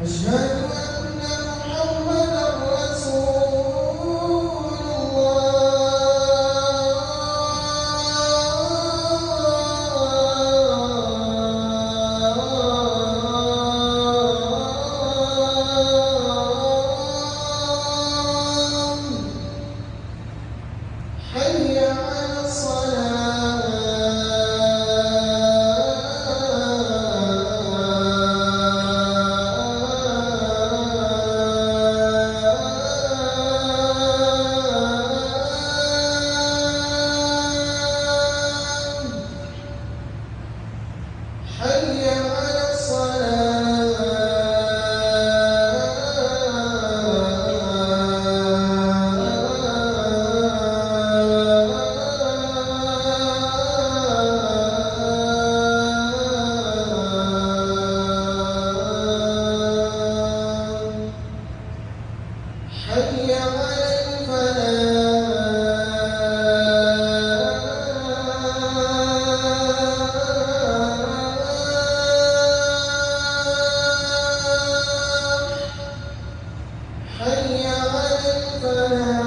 أشهد أن محمدا رسول الله. حي على الصلاة. حي على الصلاة. حي على الفلاح. حي على الفلاح.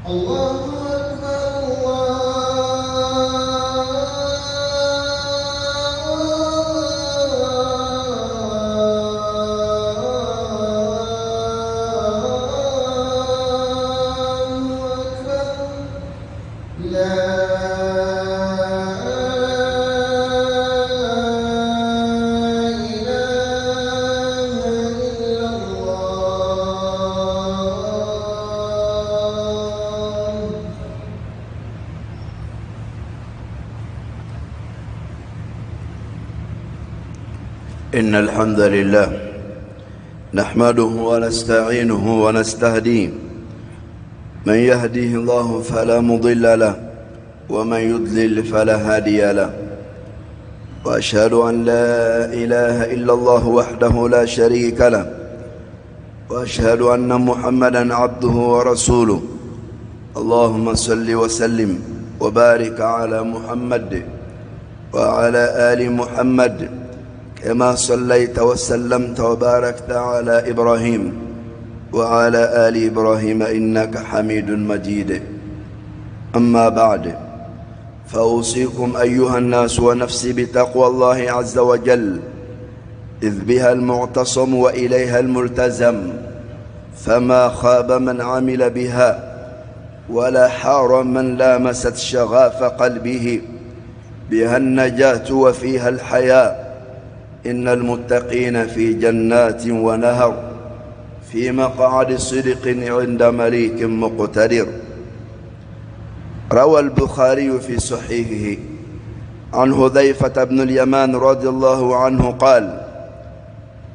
الله أكبر الله أكبر. لا إله إلا الله. إن الحمد لله نحمده ونستعينه ونستهديه، من يهديه الله فلا مضل له ومن يضلل فلا هادي له، وأشهد أن لا إله إلا الله وحده لا شريك له، وأشهد أن محمدا عبده ورسوله. اللهم صل وسلم وبارك على محمد وعلى آل محمد كما صليت وسلمت وباركت على إبراهيم وعلى آل إبراهيم إنك حميد مجيد. أما بعد، فأوصيكم أيها الناس ونفسي بتقوى الله عز وجل، إذ بها المعتصم وإليها الملتزم، فما خاب من عمل بها ولا حار من لامست شغاف قلبه. بها النجاة وفيها الحياة. إن المتقين في جنات ونهر، في مقعد صدق عند مليك مقتدر. روى البخاري في صحيحه عن حذيفة بن اليمان رضي الله عنه قال: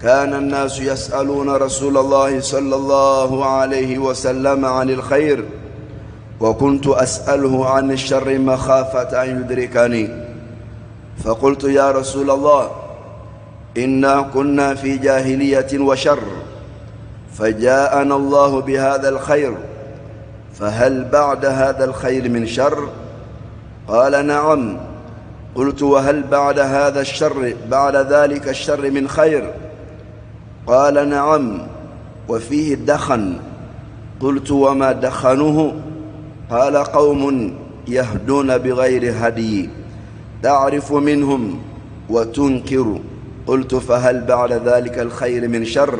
كان الناس يسألون رسول الله صلى الله عليه وسلم عن الخير، وكنت أسأله عن الشر مخافة أن يدركني، فقلت: يا رسول الله، إنا كنا في جاهلية وشر، فجاءنا الله بهذا الخير، فهل بعد هذا الخير من شر؟ قال: نعم. قلت: وهل بعد هذا الشر بعد ذلك الشر من خير؟ قال: نعم، وفيه الدخن. قلت: وما دخنه؟ قال: قوم يهدون بغير هدي، تعرف منهم وتنكر. قلت: فهل بعد ذلك الخير من شر؟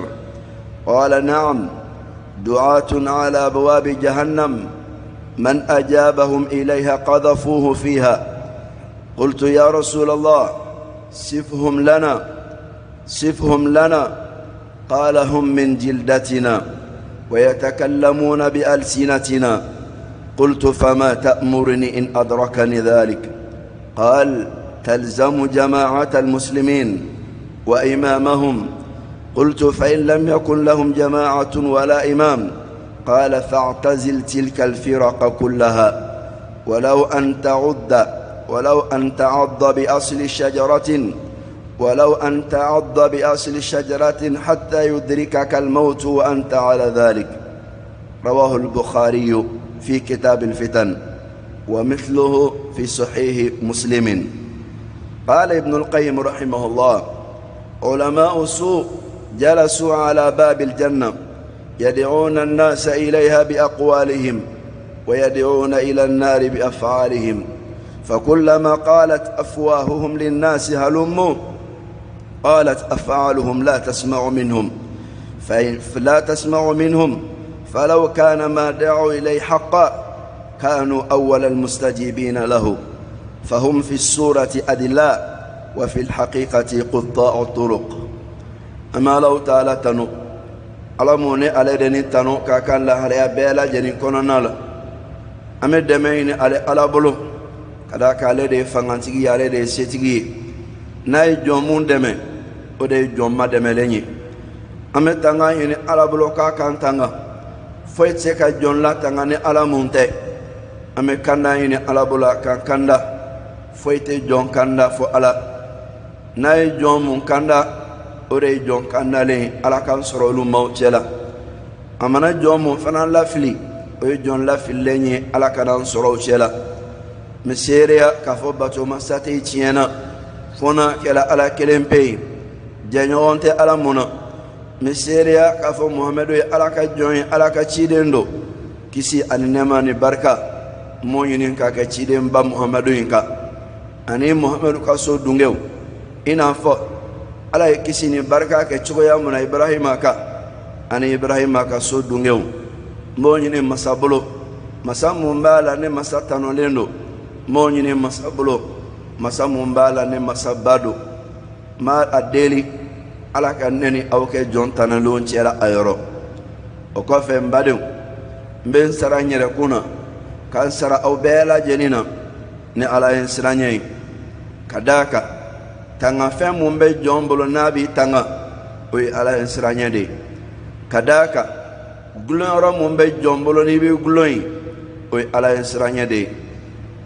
قال: نعم، دعاة على أبواب جهنم، من أجابهم إليها قذفوه فيها. قلت: يا رسول الله، صفهم لنا، صفهم لنا. قال: هم من جلدتنا ويتكلمون بألسنتنا. قلت: فما تأمرني إن أدركني ذلك؟ قال: تلزم جماعة المسلمين وإمامهم. قلت: فإن لم يكن لهم جماعة ولا إمام؟ قال: فاعتزل تلك الفرق كلها، ولو أن تعض بأصل شجرة ولو أن تعض بأصل شجرة حتى يدركك الموت وأنت على ذلك. رواه البخاري في كتاب الفتن، ومثله في صحيح مسلم. قال ابن القيم رحمه الله: علماء سوء جلسوا على باب الجنة يدعون الناس إليها بأقوالهم ويدعون إلى النار بأفعالهم، فكلما قالت أفواههم للناس هلموا قالت أفعالهم لا تسمع منهم، فلا تسمع منهم، فلو كان ما دعوا إليه حقا كانوا أول المستجيبين له، فهم في السورة أدلاء وفي الحقيقة قطاع الطرق. أما لو تعالى تنو ala mun ni ale de ni tanu ka kan lahalaya bɛɛ lajɛlen kɔnɔna la, an bɛ dɛmɛ ɲini ale ala bolo, ka d'a kan ale de ye fangantigi ye, ale de ye setigi ye. N'a ye jɔn mun dɛmɛ, o de ye jɔn ma dɛmɛlen ye. An bɛ tanga ɲini ala bolo k'a k'an tanga, foyi tɛ se ka jɔn latanga ni ala mun tɛ. An bɛ kanda ɲini ala bolo a k'an kanda, foyi tɛ jɔn kanda fo ala. N'a ye jɔn mun kanda, o de ye jɔn kandalen ye, ala k'an sɔrɔ olu maaw cɛ la. A mana jɔn mun fana lafili, o ye jɔn lafililen ye, ala kana an sɔrɔ o cɛ la. N bɛ seereya k'a fɔ bato masa tɛ tiɲɛ na fo n'a kɛra ala kelen pe ye, jɛɲɔgɔn tɛ ala mun na. N bɛ seereya k'a fɔ muhamadu ye ala ka jɔn ye, ala ka ciden don. Kisi ani nɛɛma ni barika n b'o ɲini k'a kɛ cidenba muhamadu in kan, ani muhamadu ka so dungew, i n'a fɔ ala ye kisi ni barika kɛ cogoya mun na ibrahima kan, ani ibrahima ka so dungew. N b'o ɲini masa bolo, masa mun b'a la ne masa tanulen don. N b'o ɲini masa bolo, masa mun b'a la ne masaba don. N b'a a deli ala ka ne ni aw kɛ jɔn tanulenw cɛla a yɔrɔ. O kɔfɛ n badenw, n bɛ n sara n yɛrɛ kun na, ka n sara aw bɛɛ lajɛlen na ni ala ye n siranɲɛ ye. Ka d'a kan tangafɛn mun bɛ jɔn bolo n'a b'i tanga, o ye ala ye siranɲɛ de ye. Ka d'a kan gulonyɔrɔ mun bɛ jɔn bolo n'i b'i gulon yen, o ye ala ye siranɲɛ de ye.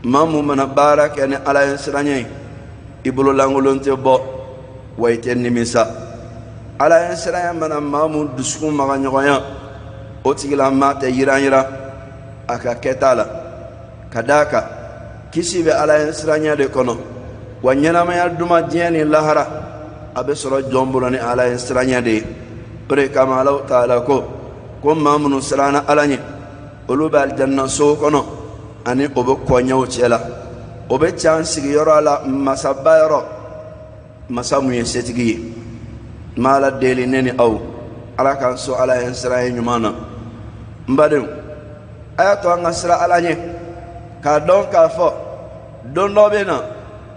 Maa mun mana baara kɛ ni ala ye siranɲɛ ye, i bolo lankolon tɛ bɔ, wa i tɛ nimisa. Ala ye siranɲɛ mana maa mun dusukun maga ɲɔgɔnya, o tigilamaa tɛ yiran yiran a ka kɛta la. Ka d'a kan kisi bɛ ala ye siranɲɛ de kɔnɔ, wa ɲɛnamaya duman diɲɛ ni lahara a bɛ sɔrɔ jɔn bolo ni ala ye siranɲɛ de ye. O de kama Alahu taala ko ko maa minnu siranna ala ɲɛ, olu bɛ alijanna so kɔnɔ, ani o bɛ kɔɲɛw cɛ la, o bɛ can sigiyɔrɔ la masaba yɔrɔ, masa mun ye setigi ye. N b'a ala deli ne ni aw, ala k'an sɔn ala ye siranɲɛ ɲuman na. N badenw, a y'a to an ka siran ala ɲɛ, k'a dɔn k'a fɔ don dɔ bɛ na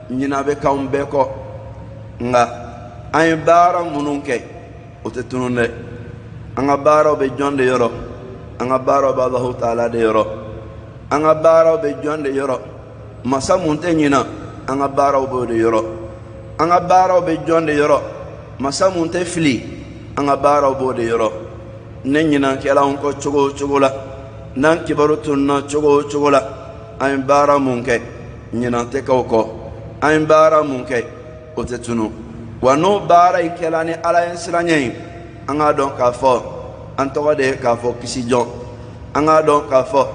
ɲina bɛ k'anw bɛɛ kɔ, nka an ye baara minnu kɛ o tɛ tunun dɛ. An ka baaraw bɛ jɔn de yɔrɔ? An ka baaraw bɛ Alahu taala de yɔrɔ. An ka baaraw bɛ jɔn de yɔrɔ? Masa mun tɛ ɲina, an ka baaraw b'o de yɔrɔ. An ka baaraw bɛ jɔn de yɔrɔ? Masa mun tɛ fili, an ka baaraw b'o de yɔrɔ. Ne ɲinan kɛla anw kɔ cogo o cogo la, n'an kibaru tununna cogo o cogo la, an ye baara mun kɛ ɲinan tɛ k'o kɔ. An ye baara mun kɛ o tɛ tunu. Wa n'o baara in kɛla ni ala ye siranɲɛ ye, an k'a dɔn k'a fɔ an tɔgɔ de ye k'a fɔ kisi jɔn, an k'a dɔn k'a fɔ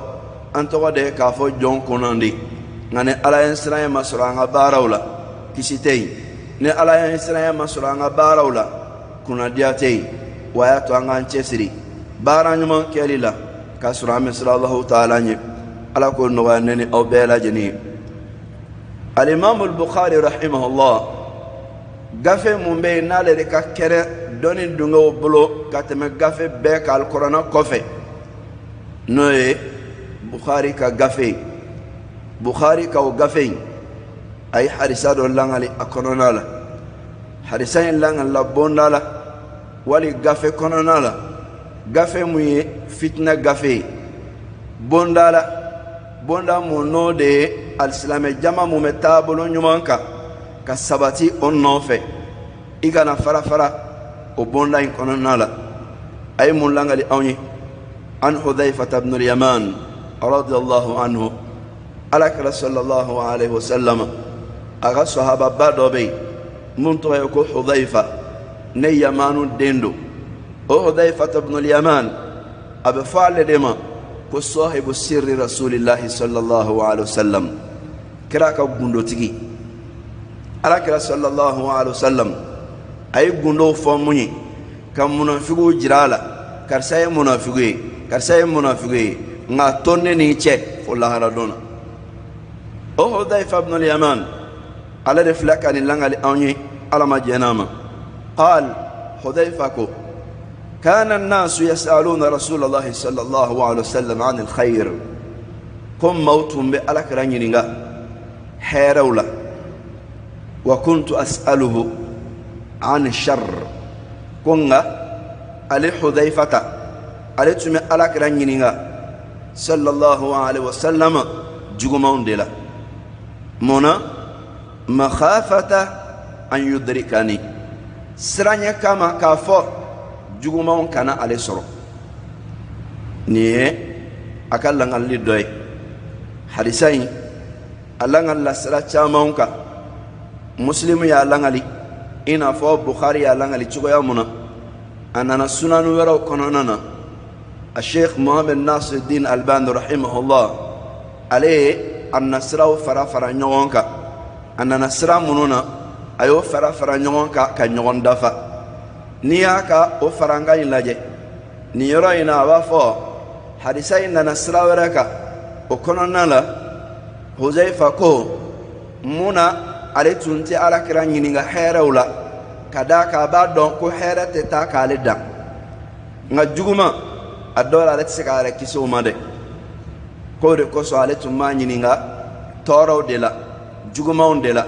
an tɔgɔ de ye k'a fɔ jɔn kunnandi. Nka ni ala ye siranɲɛ ma sɔrɔ an ka baaraw la, kisi tɛ yen. Ni ala ye siranɲɛ ma sɔrɔ an ka baaraw la, kunnadiya tɛ yen. Wa a y'a to an k'an cɛsiri baara ɲuman kɛli la, k'a sɔrɔ an bɛ siran Alahu taala ɲɛ. Ala k'o nɔgɔya ne ni aw bɛɛ lajɛlen ye. Alimamu Bukhari rahimahullah, gafe mun bɛ yen n'ale de ka kɛnɛ dɔnni dungew bolo ka tɛmɛ gafe bɛɛ kan alikɔrɔna kɔfɛ, n'o ye Bukhari ka gafe ye. Bukhari ka o gafe in, a ye hadisa dɔ langali a kɔnɔna la. Hadisa in langalila bonda la wali gafe kɔnɔna la, gafe mun ye fitinɛ gafe ye. Bonda la, bonda mun n'o de ye alisilamɛ jama mun bɛ taabolo ɲuman kan ka sabati o nɔfɛ, i kana fara fara o bonda in kɔnɔna la. A ye mun langali anw ye? An Hudhayfata ibn al-Yaman radiyallahu anhu, ala kira sallallahu alaihi wasallam a ka sahababa dɔ bɛ yen Mun tɔgɔ ye ko Hudhaifa ne Yamanu den don. O Hudhaifa ibn al-Yaman, a bɛ fɔ ale de ma ko sahibu sirri rasulillahi sallallahu alaihi wasallam, kira ka gundotigi. Ala kira sallallahu alaihi wasallam a ye gundow fɔ mun ye ka munafigiw jira a la, karisa ye munafigi ye, karisa ye munafigi ye, nka to ne n'i cɛ fo lahara don na. O Hudhaifa ibn al-Yaman, ale de filɛ ka nin langali anw ye, Ala ma jɛn'a ma. Qal Hudhaifa ko kana an-nasu yas'aluna Rasulallahi sallallahu alaihi wasallam an al-khair, ko maaw tun bɛ Ala kira ɲininka hɛrɛw la, wa kuntu as'aluhu an shar, ko nka ale Hudhaifa ta, ale tun bɛ Ala kira ɲininka sallallahu alaihi wasallam jugumanw de la. Mun na? Makhafata an yudrikani, siranɲɛ kama k'a fɔ jugumanw kana ale sɔrɔ. Nin ye a ka langalili dɔ ye. Hadisa in a langalila sira caman kan. Muslimu y'a langali i n'a fɔ Bukhari y'a langali cogoya mun na, a nana sunanu wɛrɛw kɔnɔna na. A Sheikh Mohammed Nasiruddin Albani rahimahullah, ale ye a nasiraw fara fara ɲɔgɔn kan. A nana sira minnu na, a y'o fara fara ɲɔgɔn kan ka ɲɔgɔn dafa. N'i y'a ka o farankan in lajɛ nin yɔrɔ in na, a b'a fɔ hadisa in nana sira wɛrɛ kan. O kɔnɔna la, Huzaifa ko mun na ale tun tɛ Ala kira ɲininka hɛrɛw la, ka d'a kan a b'a dɔn ko hɛrɛ tɛ taa k'ale dan, nka juguman a dɔw la ale tɛ se k'a yɛrɛ kisi o ma dɛ. K'o de kosɔn ale tun b'a ɲininka tɔɔrɔw de la, jugumanw de la,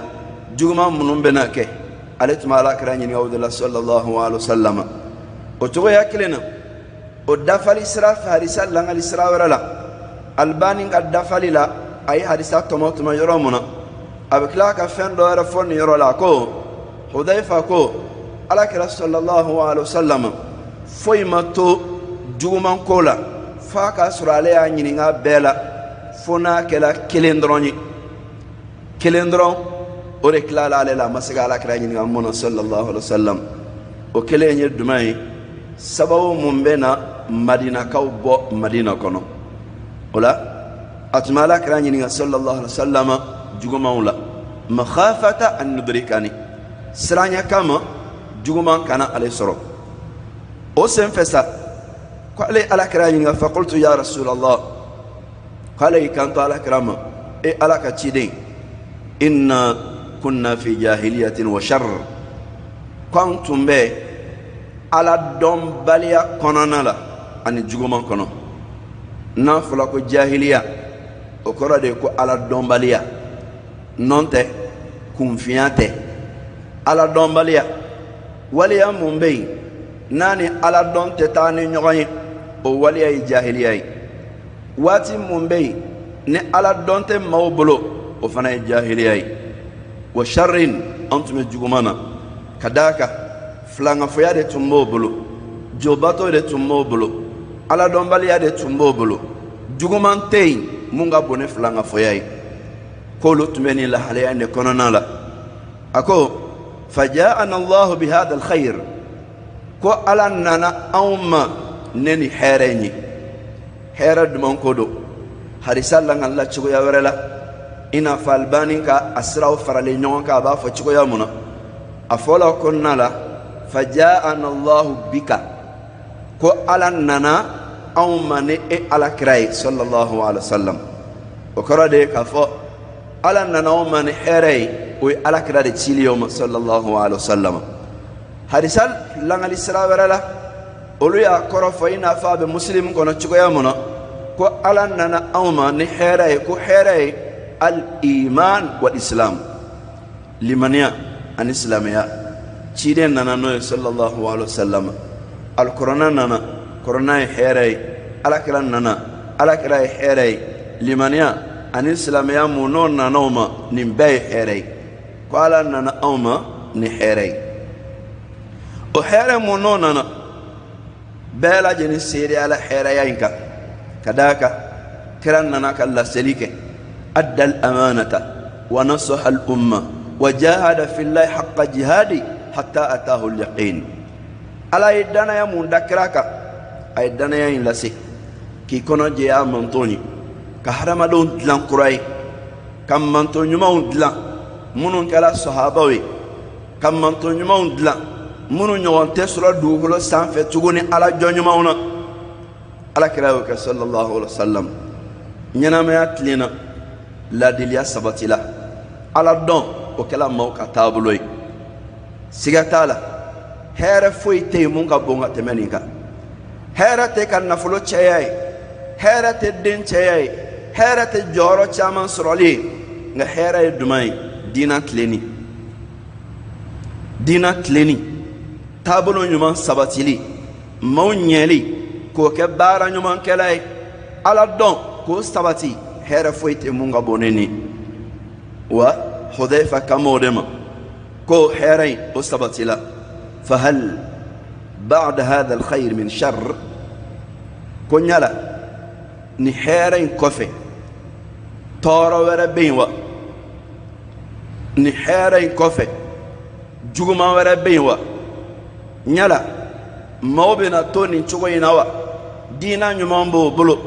juguman minnu bɛna kɛ, ale tun b'a Ala kira ɲininka o de la sallallahu alaihi wa sallam. O cogoya kelen na, o dafali sira fɛ, hadisa langali sira wɛrɛ la, Albani ka dafali la, a ye hadisa tɔmɔ tɔmɔ yɔrɔ mun na, a bɛ tila ka fɛn dɔ wɛrɛ fɔ nin yɔrɔ la. Ko Hudhaifa ko Ala kira sallallahu alaihi wa sallam foyi ma to juguman ko la f'a k'a sɔrɔ ale y'a ɲininka bɛɛ la, fo n'a kɛra kelen dɔrɔn ye. Kelen dɔrɔn o de tilala ale la, a ma se ka Ala kira ɲininka mun na sallallahu alaihi wa sallam. O kelen ye jumɛn ye? Sababu mun bɛ na Madinakaw bɔ Madina kɔnɔ. O la a tun bɛ Ala kira ɲininka sallallahu alaihi wa sallam jugumanw la, makhafata an yudrikani, siranɲɛ kama juguman kana ale sɔrɔ. O sen fɛ sa, ko ale Ala kira ɲininka, faqultu ya Rasulallah, k'ale y'i kanto Ala kira ma, e Ala ka ciden, inna kunna fi jahiliyatin wa shar, k'an tun bɛ Ala dɔnbaliya kɔnɔna la ani juguman kɔnɔ. N'a fɔra ko jahiliya, o kɔrɔ de ye ko Ala dɔnbaliya, nɔn tɛ kunfinya tɛ. Ala dɔnbaliya, waleya mun bɛ yen n'a ni Ala dɔn tɛ taa ni ɲɔgɔn ye, o waleya ye jahiliya ye. Waati mun bɛ yen ni Ala dɔn tɛ maaw bolo, o fana ye jahiliya ye. Wa sharrin, an tun bɛ juguman na, ka d'a kan filankafoya de tun b'o bolo, jobato de tun b'o bolo, Ala dɔnbaliya de tun b'o bolo. Juguman tɛ yen mun ka bon ni filankafoya ye. K'olu tun bɛ nin lahalaya in de kɔnɔna la. A ko faja'ana Allahu bihadha alkhair, ko Ala nana anw ma ne ni hɛrɛ in ye. Hɛrɛ duman ko don? Hadisa langalila cogoya wɛrɛ la, i n'a fɔ Albani ka a siraw faralen ɲɔgɔn kan, a b'a fɔ cogoya mun na, a fɔla kɔnɔna la faja'ana Allahu bika, ko Ala nana anw ma ni e Ala kira ye sallallahu alaihi wa sallam. O kɔrɔ de ye k'a fɔ Ala nana anw ma ni hɛrɛ ye, o ye Ala kira de cili ye o ma sallallahu alaihi wa sallam. Hadisa langali sira wɛrɛ la, olu y'a kɔrɔ fɔ i n'a fɔ a bɛ Muslim kɔnɔ cogoya mun na, ko Ala nana anw ma ni hɛrɛ ye, ko hɛrɛ ye al iman wal islam, limaniya ani silamɛya. Ciden nana n'o ye sallallahu alaihi wa sallam. Alikɔrɔna nana, kɔrɔna ye hɛrɛ ye. Alakira nana, Alakira ye hɛrɛ ye. Limaniya ani silamɛya mun n'o nana o ma, nin bɛɛ ye hɛrɛ ye. Ko Ala nana anw ma ni hɛrɛ ye. O hɛrɛ mun n'o nana, bɛɛ lajɛlen seereya la hɛrɛya in kan, ka d'a kan kira nana ka laseli kɛ, adda al amanata wa nasaha al umma Wa jahada fillahi haqqa jihadi hatta atahu al-yaqin. Ala ye danaya mun da kira kan, a ye danaya in lase k'i kɔnɔ jɛya manton ye, ka hadamadenw dilan kura ye, ka manton ɲumanw dilan minnu kɛra sahabaw ye, ka manton ɲumanw dilan minnu ɲɔgɔn tɛ sɔrɔ dugukolo sanfɛ tuguni ala jɔn ɲumanw na. Ala kira y'o kɛ sallallahu alaihi wa sallam. Ɲɛnamaya tilenna, laadiliya sabatila, ala dɔn o kɛla maaw ka taabolo ye. Siga t'a la, hɛrɛ foyi tɛ yen mun ka bon ka tɛmɛ nin kan. Hɛrɛ tɛ ka nafolo caya ye, hɛrɛ tɛ den caya ye, hɛrɛ tɛ jɔyɔrɔ caman sɔrɔli ye, nka hɛrɛ ye jumɛn ye? Diinɛ tilenni, diinɛ tilenni, taabolo ɲuman sabatili, maaw ɲɛli k'o kɛ baara ɲumankɛla ye, ala dɔn k'o sabati. Hɛrɛ foyi tɛ mun ka bon ni nin. Wa Hudhaifa kan b'o de ma ko hɛrɛ in o sabatila. Fahal ba'da hadha alkhayr min sharr? Ko yala ni hɛrɛ in kɔfɛ tɔɔrɔ wɛrɛ bɛ yen wa? Ni hɛrɛ in kɔfɛ juguman wɛrɛ bɛ yen wa? Yala maaw bɛna to nin cogo in na wa? Diinɛ ɲuman b'o bolo,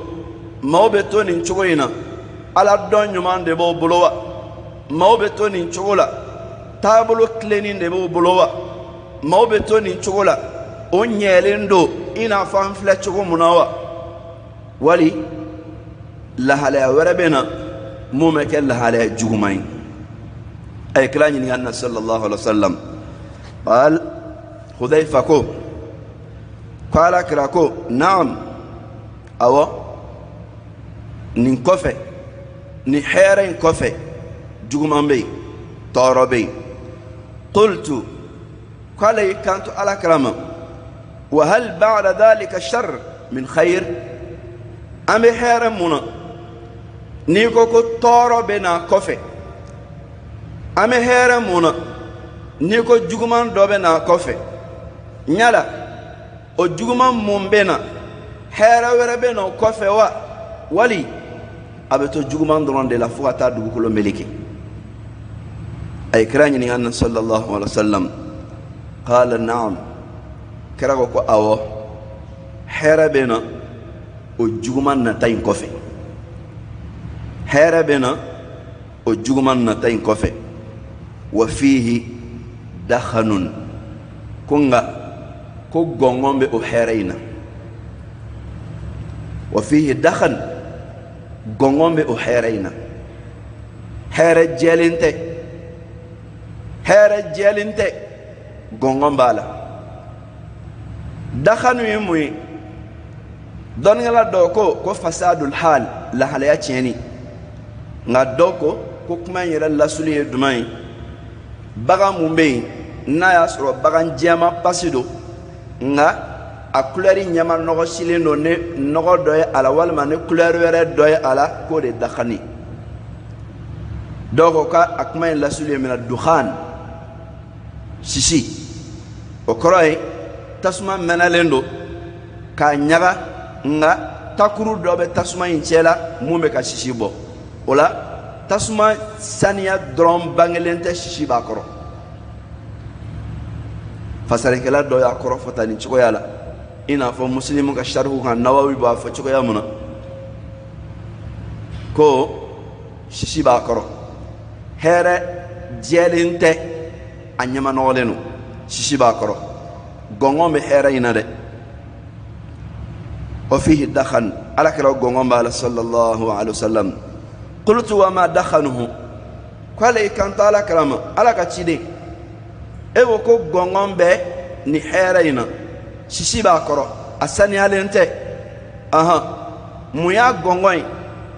maaw bɛ to nin cogo in na, ala dɔn ɲuman de b'o bolo wa? Maaw bɛ to nin cogo la, taabolo tilenni de b'o bolo wa? Maaw bɛ to nin cogo la, o ɲɛlen don i n'a fɔ an filɛ cogo mun na wa? Wali lahalaya wɛrɛ bɛ na mun bɛ kɛ lahalaya juguman ye? A ye kira ɲininka na sallallahu alaihi wa sallam. Qal Hudhaifa ko ko ala kira ko naam, awɔ, nin kɔfɛ, nin hɛrɛ in kɔfɛ juguman bɛ yen, tɔɔrɔ bɛ yen. Qultu, k'ale y'i kanto ala kira ma, wa hal ba'da dhalika shar min khayr? An bɛ hɛrɛ mun na n'i ko ko tɔɔrɔ bɛ n'a kɔfɛ? An bɛ hɛrɛ mun na n'i ko juguman dɔ bɛ n'a kɔfɛ? Yala o juguman mun bɛ na, hɛrɛ wɛrɛ bɛ na o kɔfɛ wa? Wali a bɛ to juguman dɔrɔn de la fo ka taa dugukolo meleke? A ye kira ɲininka na sallallahu alaihi wa sallam. Qala naam, kira ko ko awɔ, hɛrɛ bɛ na o juguman nata in kɔfɛ, hɛrɛ bɛ na o juguman nata in kɔfɛ. Wa fihi dakhanun, ko nka ko gɔngɔn bɛ o hɛrɛ in na. Wa fihi dakhan, gɔngɔn bɛ o hɛrɛ in na. Hɛrɛ jɛlen tɛ, hɛrɛ jɛlen tɛ, gɔngɔn b'a la. Dakhanu ye mun ye? Dɔnnikɛla dɔw ko ko fasadul hal, lahalaya tiɲɛni. Nka dɔw ko ko kuma in yɛrɛ lasuli ye jumɛn ye? Bagan mun bɛ yen n'a y'a sɔrɔ bagan jɛman pasi don, nka a kulɛri ɲɛma nɔgɔsilen don ni nɔgɔ dɔ ye a la walima ni kulɛri wɛrɛ dɔ ye a la, k'o de dakhani. Dɔw ko k'a kuma in lasuli ye mina dukhan, sisi. O kɔrɔ ye tasuma mɛnɛlen don k'a ɲaga, nka takuru dɔ bɛ tasuma in cɛ la mun bɛ ka sisi bɔ. O la tasuma saniya dɔrɔn bangelen tɛ, sisi b'a kɔrɔ. Fasarikɛla dɔ y'a kɔrɔ fɔ tan nin cogoya la, i n'a fɔ musilimu ka sarihu kan Nawawi b'a fɔ cogoya mun na ko sisi b'a kɔrɔ, hɛrɛ jɛlen tɛ, a ɲɛma nɔgɔlen don, sisi b'a kɔrɔ, gɔngɔn bɛ hɛrɛ in na dɛ. Wa fihi dakhan, ala kira gɔngɔn b'a la sallallahu alaihi wa sallam. Qultu wa ma dakhanuhu? K'ale y'i kanto ala kira ma, ala ka ciden, e ko ko gɔngɔn bɛ nin hɛrɛ in na, sisi b'a kɔrɔ, a saniyalen tɛ, ahan, mun y'a gɔngɔn ye,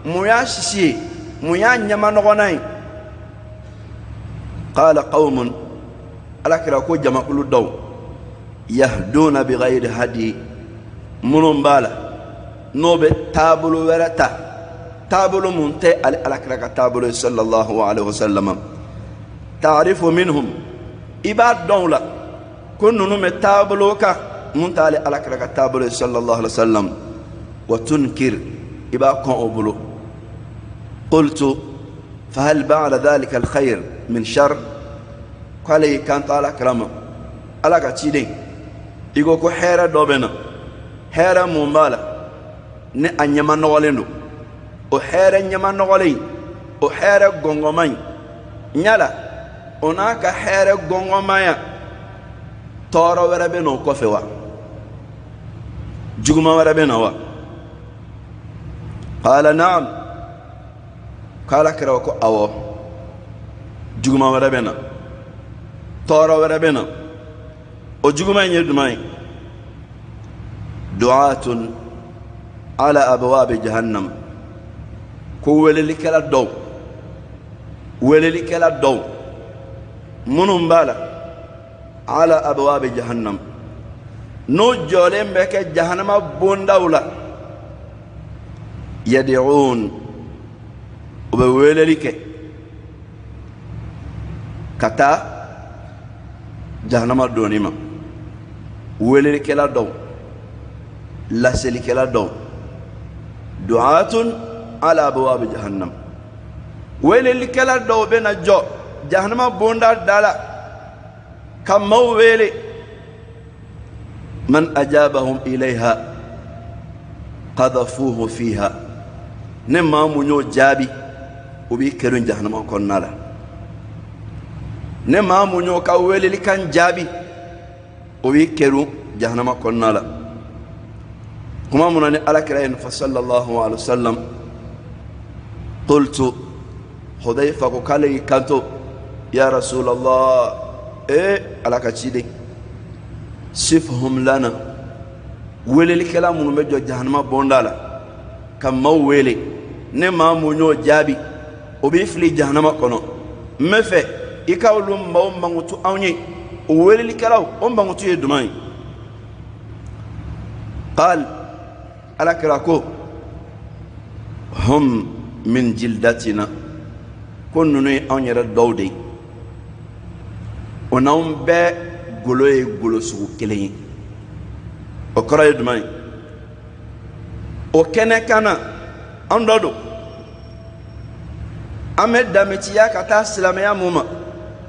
mun y'a sisi ye, mun y'a ɲɛmanɔgɔnna ye? Qala qawmun, ala kira ko jamakulu dɔw, yahduna bighayri hadi, minnu b'a la n'o bɛ taabolo wɛrɛ ta, taabolo mun tɛ ale ala kira ka taabolo ye sallallahu alaihi wa sallam. Ta'rifu minhum, i b'a dɔn o la ko ninnu bɛ taabolo kan mun t'ale ala kira ka taabolo ye sallallahu alaihi wa sallam. Wa tunkir, i b'a kɔn o bolo. Qultu fahal ba'da dhalika alkhayr min shar? K'ale y'i kanto Ala kira ma, Ala ka ciden, i ko ko hɛrɛ dɔ bɛ na, hɛrɛ mun b'a la ni a ɲɛma nɔgɔlen don, o hɛrɛ ɲɛma nɔgɔlen in, o hɛrɛ gɔngɔnma in, yala o n'a ka hɛrɛ gɔngɔnmaya tɔɔrɔ wɛrɛ bɛ na o kɔfɛ wa? Juguman wɛrɛ bɛ na wa? Qala na'am. K'Ala kira ko awɔ, juguman wɛrɛ bɛ na, tɔɔrɔ wɛrɛ bɛ na. O juguman in ye jumɛn ye? Du'atun ala abwabi jahannam. Ko welelikɛla dɔw, welelikɛla dɔw minnu b'a la ala abwabi jahannam, n'o jɔlen bɛ kɛ jahanama bondaw la, yad'un, o bɛ weleli kɛ ka taa jahanama donni ma. Welelikɛla dɔw, laselikɛla dɔw, du'atun ala abwabi jahannam, welelikɛla dɔw bɛ na jɔ jahanama bonda da la ka maaw wele. Man ajabahum ilayha qadhafuhu fiha, ni maa mun y'o jaabi, o b'i kerun jahanama kɔnɔna la. Ni maa mun y'o ka welelikan jaabi, o b'i kerun jahanama kɔnɔna la. Kuma mun na ni Ala kira ye nin fɔ sallallahu alaihi wa sallam, qultu, Hudayfa ko k'ale y'i kanto, ya Rasulallah, ee Ala ka ciden, sifhum lana, welelikɛla minnu bɛ jɔ jahanama bonda la ka maaw wele, ni maa mun y'o jaabi, o b'i fili jahanama kɔnɔ, n bɛ fɛ i ka olu maaw mankutu anw ye. O welelikɛlaw, o mankutu ye jumɛn ye? Qal, Ala kira ko hum min jildatina, ko ninnu ye anw yɛrɛ dɔw de ye, o n'anw bɛɛ golo ye golo sugu kelen ye. O kɔrɔ ye jumɛn ye? O kɛnɛ kan na, an dɔ don, an bɛ danbetiya ka taa silamɛya mun ma,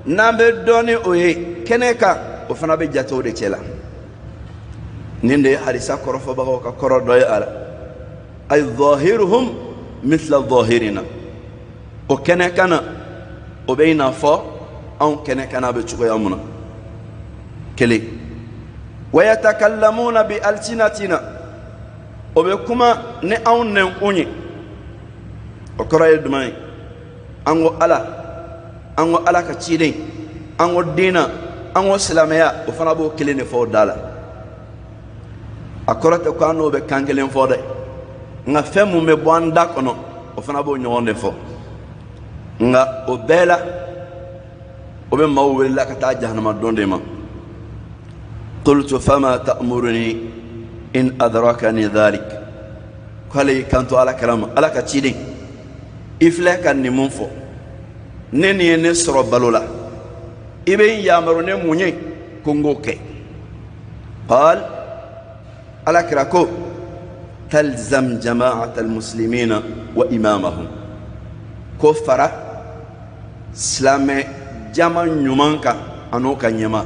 n'an bɛ dɔn ni o ye kɛnɛ kan, o fana bɛ jate o de cɛ la. Nin de ye hadisa kɔrɔfɔbagaw ka kɔrɔ dɔ ye a la, ay zahiruhum mithla zahirina, o kɛnɛ kan na, o bɛ i n'a fɔ anw kɛnɛ kan na bɛ cogoya mun na. Kelen, wa yatakallamuna bi alsinatina, o bɛ kuma ni anw nɛnkun ye. O kɔrɔ ye jumɛn ye? An ko Ala, an ko Ala ka ciden, an ko diina, an ko silamɛya, o fana b'o kelen de fɔ o da la. A kɔrɔ tɛ ko an n'o bɛ kan kelen fɔ dɛ, nka fɛn mun bɛ bɔ an da kɔnɔ, o fana b'o ɲɔgɔn de fɔ. Nka o bɛɛ la, o bɛ maaw welela ka taa jahanama don de ma. Qultu fama ta'muruni in adrakani dhalik. K'ale y'i kanto Ala kira ma, Ala ka ciden, i filɛ ka nin mun fɔ, ne nin ye ne sɔrɔ balo la, i bɛ n yamaru ne mun ye ko n k'o kɛ? Qal, Ala kira ko talzam jama'at almuslimina wa imamahum, ko fara silamɛ jama ɲuman kan an'o ka ɲɛma.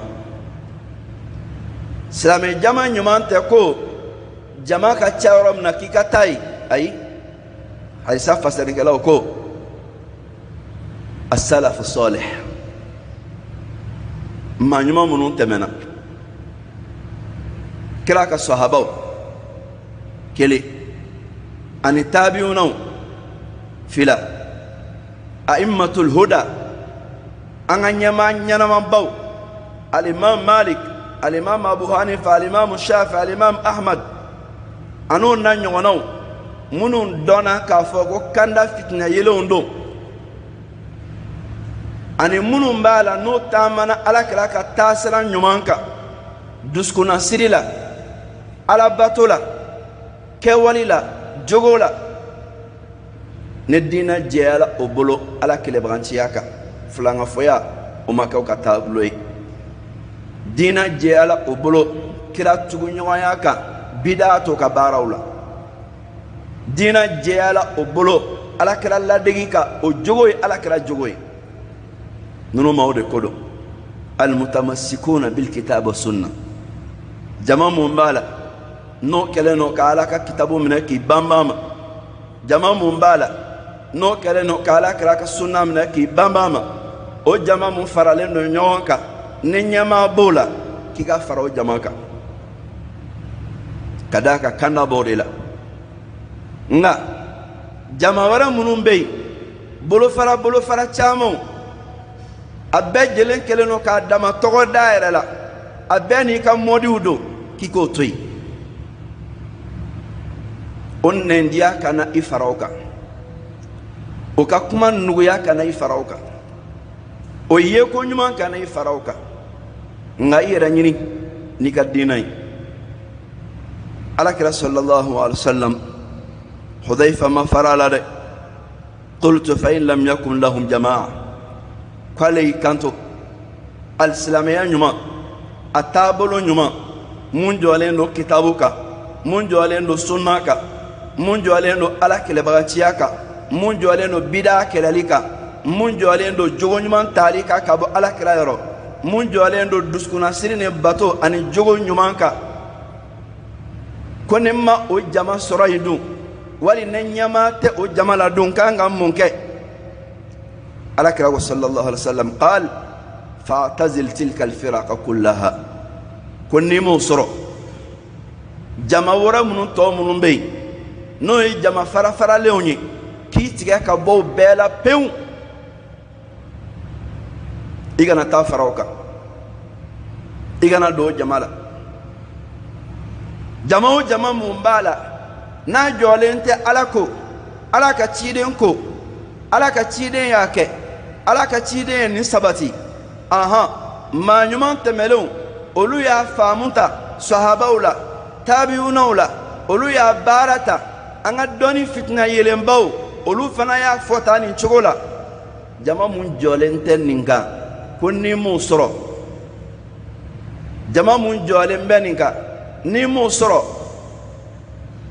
Silamɛ jama ɲuman tɛ ko jama ka ca yɔrɔ min na k'i ka taa yen, ayi. Hadisa fasarikɛlaw ko asalafu salih, maa ɲuman minnu tɛmɛna, kira ka sahabaw kelen, ani tabiunaw fila, a'immatul huda, an ka ɲɛmaa ɲɛnamabaw, alimam Malik, alimam Abu Hanifa, alimam Shafi, alimam Ahmad, an'o n'a ɲɔgɔnnaw minnu dɔnna k'a fɔ ko kanda fitinɛ yelenw don, ani minnu b'a la n'o taamana Ala kira ka taasira ɲuman kan, dusukunnasiri la, alabato la, kɛwale la, jogo la, ni diinɛ jɛyala o bolo Ala kelebaganciya kan, filankafoya o ma kɛ o ka taabolo ye, diinɛ jɛyala o bolo kira tuguɲɔgɔnya kan, bidaa t'o ka baaraw la, diinɛ jɛyala o bolo Ala kira ladegi kan, o jogo ye Ala kira jogo ye. Ninnu maaw de ko don. Almutamassikuna bilkitab wa sunna, jama mun b'a la n'o kɛlen don ka Ala ka kitabu minɛ k'i banban ma, jama mun b'a la n'o kɛlen don ka Ala kira ka sunna minɛ k'i banban ma, o jama mun faralen don ɲɔgɔn kan ni ɲɛmaa b'o la, k'i ka fara o jama kan ka d'a kan kanda b'o de la. Nka jama wɛrɛ minnu bɛ yen, bolofara bolofara camanw, a bɛɛ jɛlen kɛlen don k'a dama tɔgɔ da yɛrɛ la, a bɛɛ n'i ka mɔdiw don, k'i k'o to yen. O nɛndiya kana i fara o kan, o ka kuma nuguya kana i fara o kan, o yeko ɲuman kana i fara o kan, nka i yɛrɛ ɲini n'i ka diinɛ ye. Alakira sallallahu alaihi wa sallam, Hudhaifa ma fara a la dɛ. Qultu fa in lam yakun lahum jamaa, k'ale y'i kanto alisilamɛya ɲuman, a taabolo ɲuman mun jɔlen don kitabu kan, mun jɔlen don sunna kan, mun jɔlen don Ala kɛlɛbaganciya kan, mun jɔlen don bida kɛlɛli kan, mun jɔlen don jogo ɲuman tali kan ka bɔ Ala kira yɔrɔ, mun jɔlen don dusukunnasiri ni bato ani jogo ɲuman kan, ko ni ma o jama sɔrɔ yen dun, wali ne ɲɛmaa tɛ o jama la dun, k'an ka mun kɛ? Ala kira ko sallallahu alaihi wa sallam, qal fa'tazil tilka alfiraqa kullaha, ko n'i m'o sɔrɔ, jama wɛrɛ minnu tɔ minnu bɛ yen n'o ye jama farafaralenw ye, k'i tigɛ ka bɔ o bɛɛ la pewu, i kana taa fara o kan, i kana don o jama la. Jama o jama mun b'a la n'a jɔlen tɛ Ala ko, Ala ka ciden ko, Ala ka ciden y'a kɛ, Ala ka ciden ye nin sabati, ahan, maa ɲuman tɛmɛlenw olu y'a faamu ta sahabaw la, tabiunaw la, olu y'a baara ta, an ka dɔnni fitina yelenbaw olu fana y'a fɔ ta nin cogo la. Jama mun jɔlen tɛ nin kan, ko n'i m'o sɔrɔ, jama mun jɔlen bɛ nin kan, n'i m'o sɔrɔ,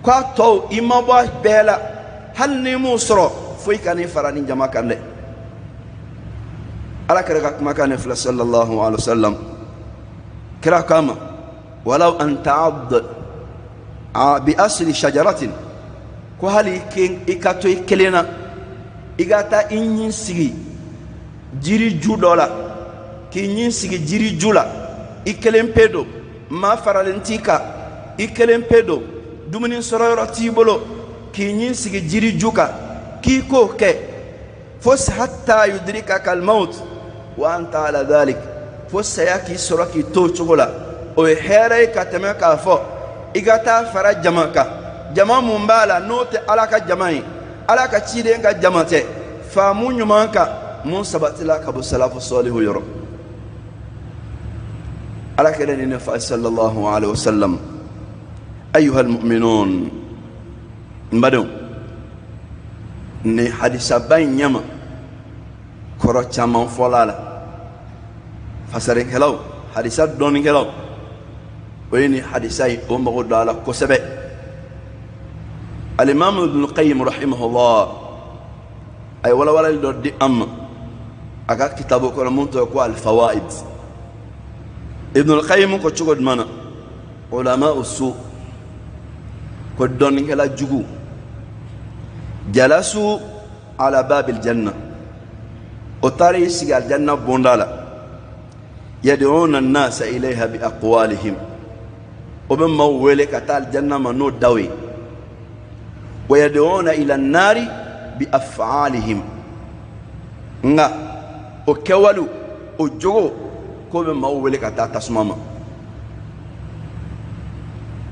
k'a tɔw i ma bɔ a bɛɛ la, hali n'i m'o sɔrɔ, foyi ka n'i fara nin jama kan dɛ. Ala kɛra ka kumakan ne filɛ sallallahu alaihi wa sallam, kira kama walaw an ta'ad bi asli shajaratin, ko hali i ka to i kelen na, i ka taa i ɲin sigi jiri ju dɔ la, k'i ɲin sigi jiri ju la, i kelen pe don, maa faralen t'i kan, i kelen pe don, dumuni sɔrɔ yɔrɔ t'i bolo, k'i ɲin sigi jiri ju kan, k'i k'o kɛ fo hatta yudrikaka almaut wa anta ala dhalik, fo saya k'i sɔrɔ k'i to o cogo la, o ye hɛrɛ ye ka tɛmɛ k'a fɔ i ka taa fara jama kan, jama mun b'a la n'o tɛ Ala ka jama ye, Ala ka ciden ka jama tɛ, faamu ɲuman kan mun sabatila ka bɔ salafu sɔlihu yɔrɔ. Ala kɛlen ni ne fa sallallahu alaihi wa sallam, ayuha almu'minun, n badenw, ni hadisaba in ɲɛma kɔrɔ caman fɔla a la, fasarikɛlaw, hadisa dɔnnikɛlaw, o ye nin hadisa ye o mago don a la kosɛbɛ. Alimamu Ibn Qayyim rahimahullah a ye walawalali dɔ di an ma a ka kitabu kɔnɔ mun tɔgɔ ko Al-Fawaid. Ibn Qayyim ko cogo jumɛn na? Ulama usu, ko dɔnnikɛla jugu, jalasu ala babil janna, o taara i sigi aljanna bonda la, yad'una an-nasa ilayha bi aqwalihim, o bɛ maaw wele ka taa aljanna ma n'o daw ye, wa yad'una ila an-nari bi af'alihim, nka o kɛwalew, o jogo k'o bɛ maaw wele ka taa tasuma ma.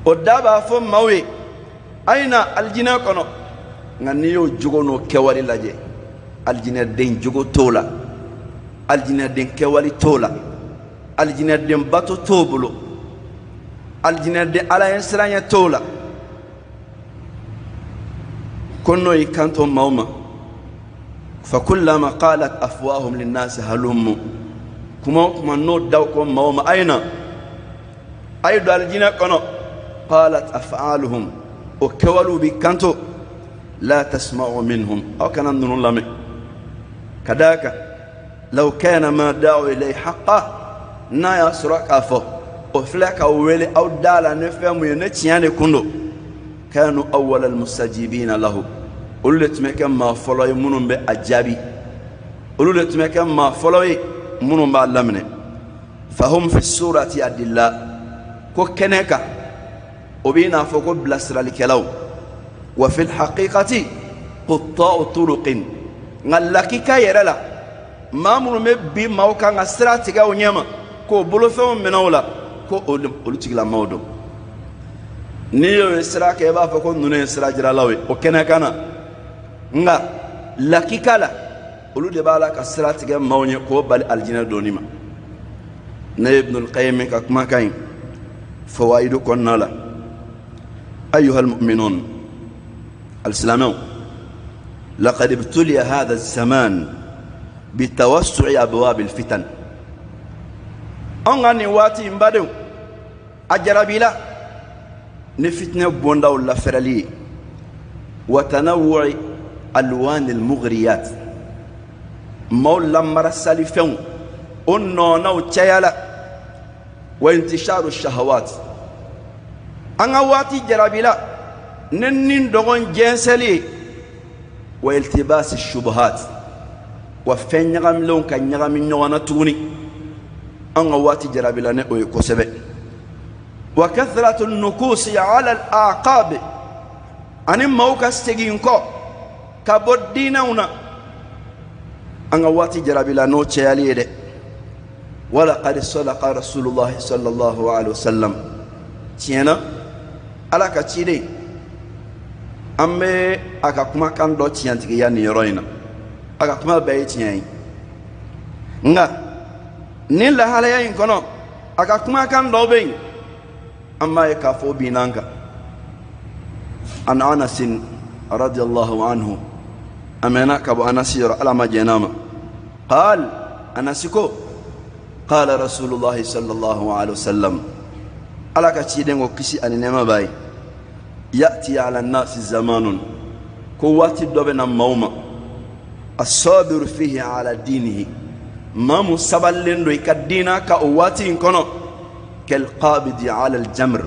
O da b'a fɔ maaw ye a ye na alijinɛ kɔnɔ, nka n'i y'o jogo n'o kɛwale lajɛ, alijinɛden jogo t'o la, alijinɛden kɛwale t'o la, alijinɛden bato t'o bolo, alijinɛden ala ye siranɲɛ t'o la. Ko n'o y'i kanto maaw ma, fa kullama qalat afwahum linnasi halummu, kuma o kuma n'o daw ko maaw ma a ye na, a ye don alijinɛ kɔnɔ, qalat af'aluhum, o kɛwalew b'i kanto, la tasma'u minhum, aw kana ninnu lamɛn, ka d'a kan law kana ma da'u ilayhi haqqa, N'a y'a sɔrɔ k'a fɔ o filɛ ka wele aw da la ni fɛn mun ye, ne tiɲɛ de kun don, kanu awwala almustajibina lahu, olu de tun bɛ kɛ maa fɔlɔ ye minnu bɛ a jaabi, olu de tun bɛ kɛ maa fɔlɔ ye minnu b'a laminɛ. Fahum fi surati adilla, ko kɛnɛ kan o b'i n'a fɔ ko bilasiralikɛlaw, wa fil haqiqati qutta'u turuqin, nka lakika yɛrɛ la maa minnu bɛ bi maaw kan ka sira tigɛ u ɲɛma k'o bolofɛnw minɛ u la, ko olu tigilamaaw don. N'i y'o ye sira kɛ, i b'a fɔ ko ninnu ye sira jiralaw ye o kɛnɛ kan na, nka lakika la olu de b'a la ka sira tigɛ maaw ɲɛ k'o bali alijinɛ donni ma. Ne ye Ibnul Qayyim ka kumakan ye fawaidu kɔnɔna la. Ayyuhal mu'minun, alisilamɛw, laqad ibtuliya hadha zaman bitawassu'i abwab alfitan. Anw ka nin waati in, badenw, a jarabila ni fitinɛ bondaw lafɛrɛli ye, wa tanawwu'i alwan almughriyat, maaw lamarasalifɛnw o nɔɔnaw cayala, wa intisharu shahawat. An ka waati jarabila ni nin dɔgɔn jɛnsɛli ye, wa iltibasi shubuhat, wa fɛn ɲagamilenw ka ɲagami ɲɔgɔn na tuguni. An ka waati jarabila ni o ye kosɛbɛ. Wa kathratu nukusi ala al-aqab, ani maaw ka segin kɔ ka bɔ diinɛw na, an ka waati jarabila n'o cayali ye dɛ. Walaqad sadaqa rasulullahi sallallahu alaihi wasallam, tiɲɛ na Ala ka ciden, an bɛ a ka kumakan dɔ tiɲɛtigiya nin yɔrɔ in na. A ka kuma bɛɛ ye tiɲɛ ye, nka nin lahalaya in kɔnɔ, a ka kumakan dɔ bɛ yen, an b'a ye k'a fɔ o binna an kan. An Anasin radiyallahu anhu, a mɛnna ka bɔ Anasi yɔrɔ, Ala ma jɛn'a ma, qal, Anasi ko, qala rasulullahi sallallahu alaihi wasallam, Ala ka ciden ko, kisi ani nɛɛma b'a ye, ya'ti ala nasi zamanun, ko waati dɔ bɛ na maaw ma, asabiru fihi ala dinihi, maa mun sabalilen don i ka diina ka o waati in kɔnɔ, kalqabidi ala aljamr,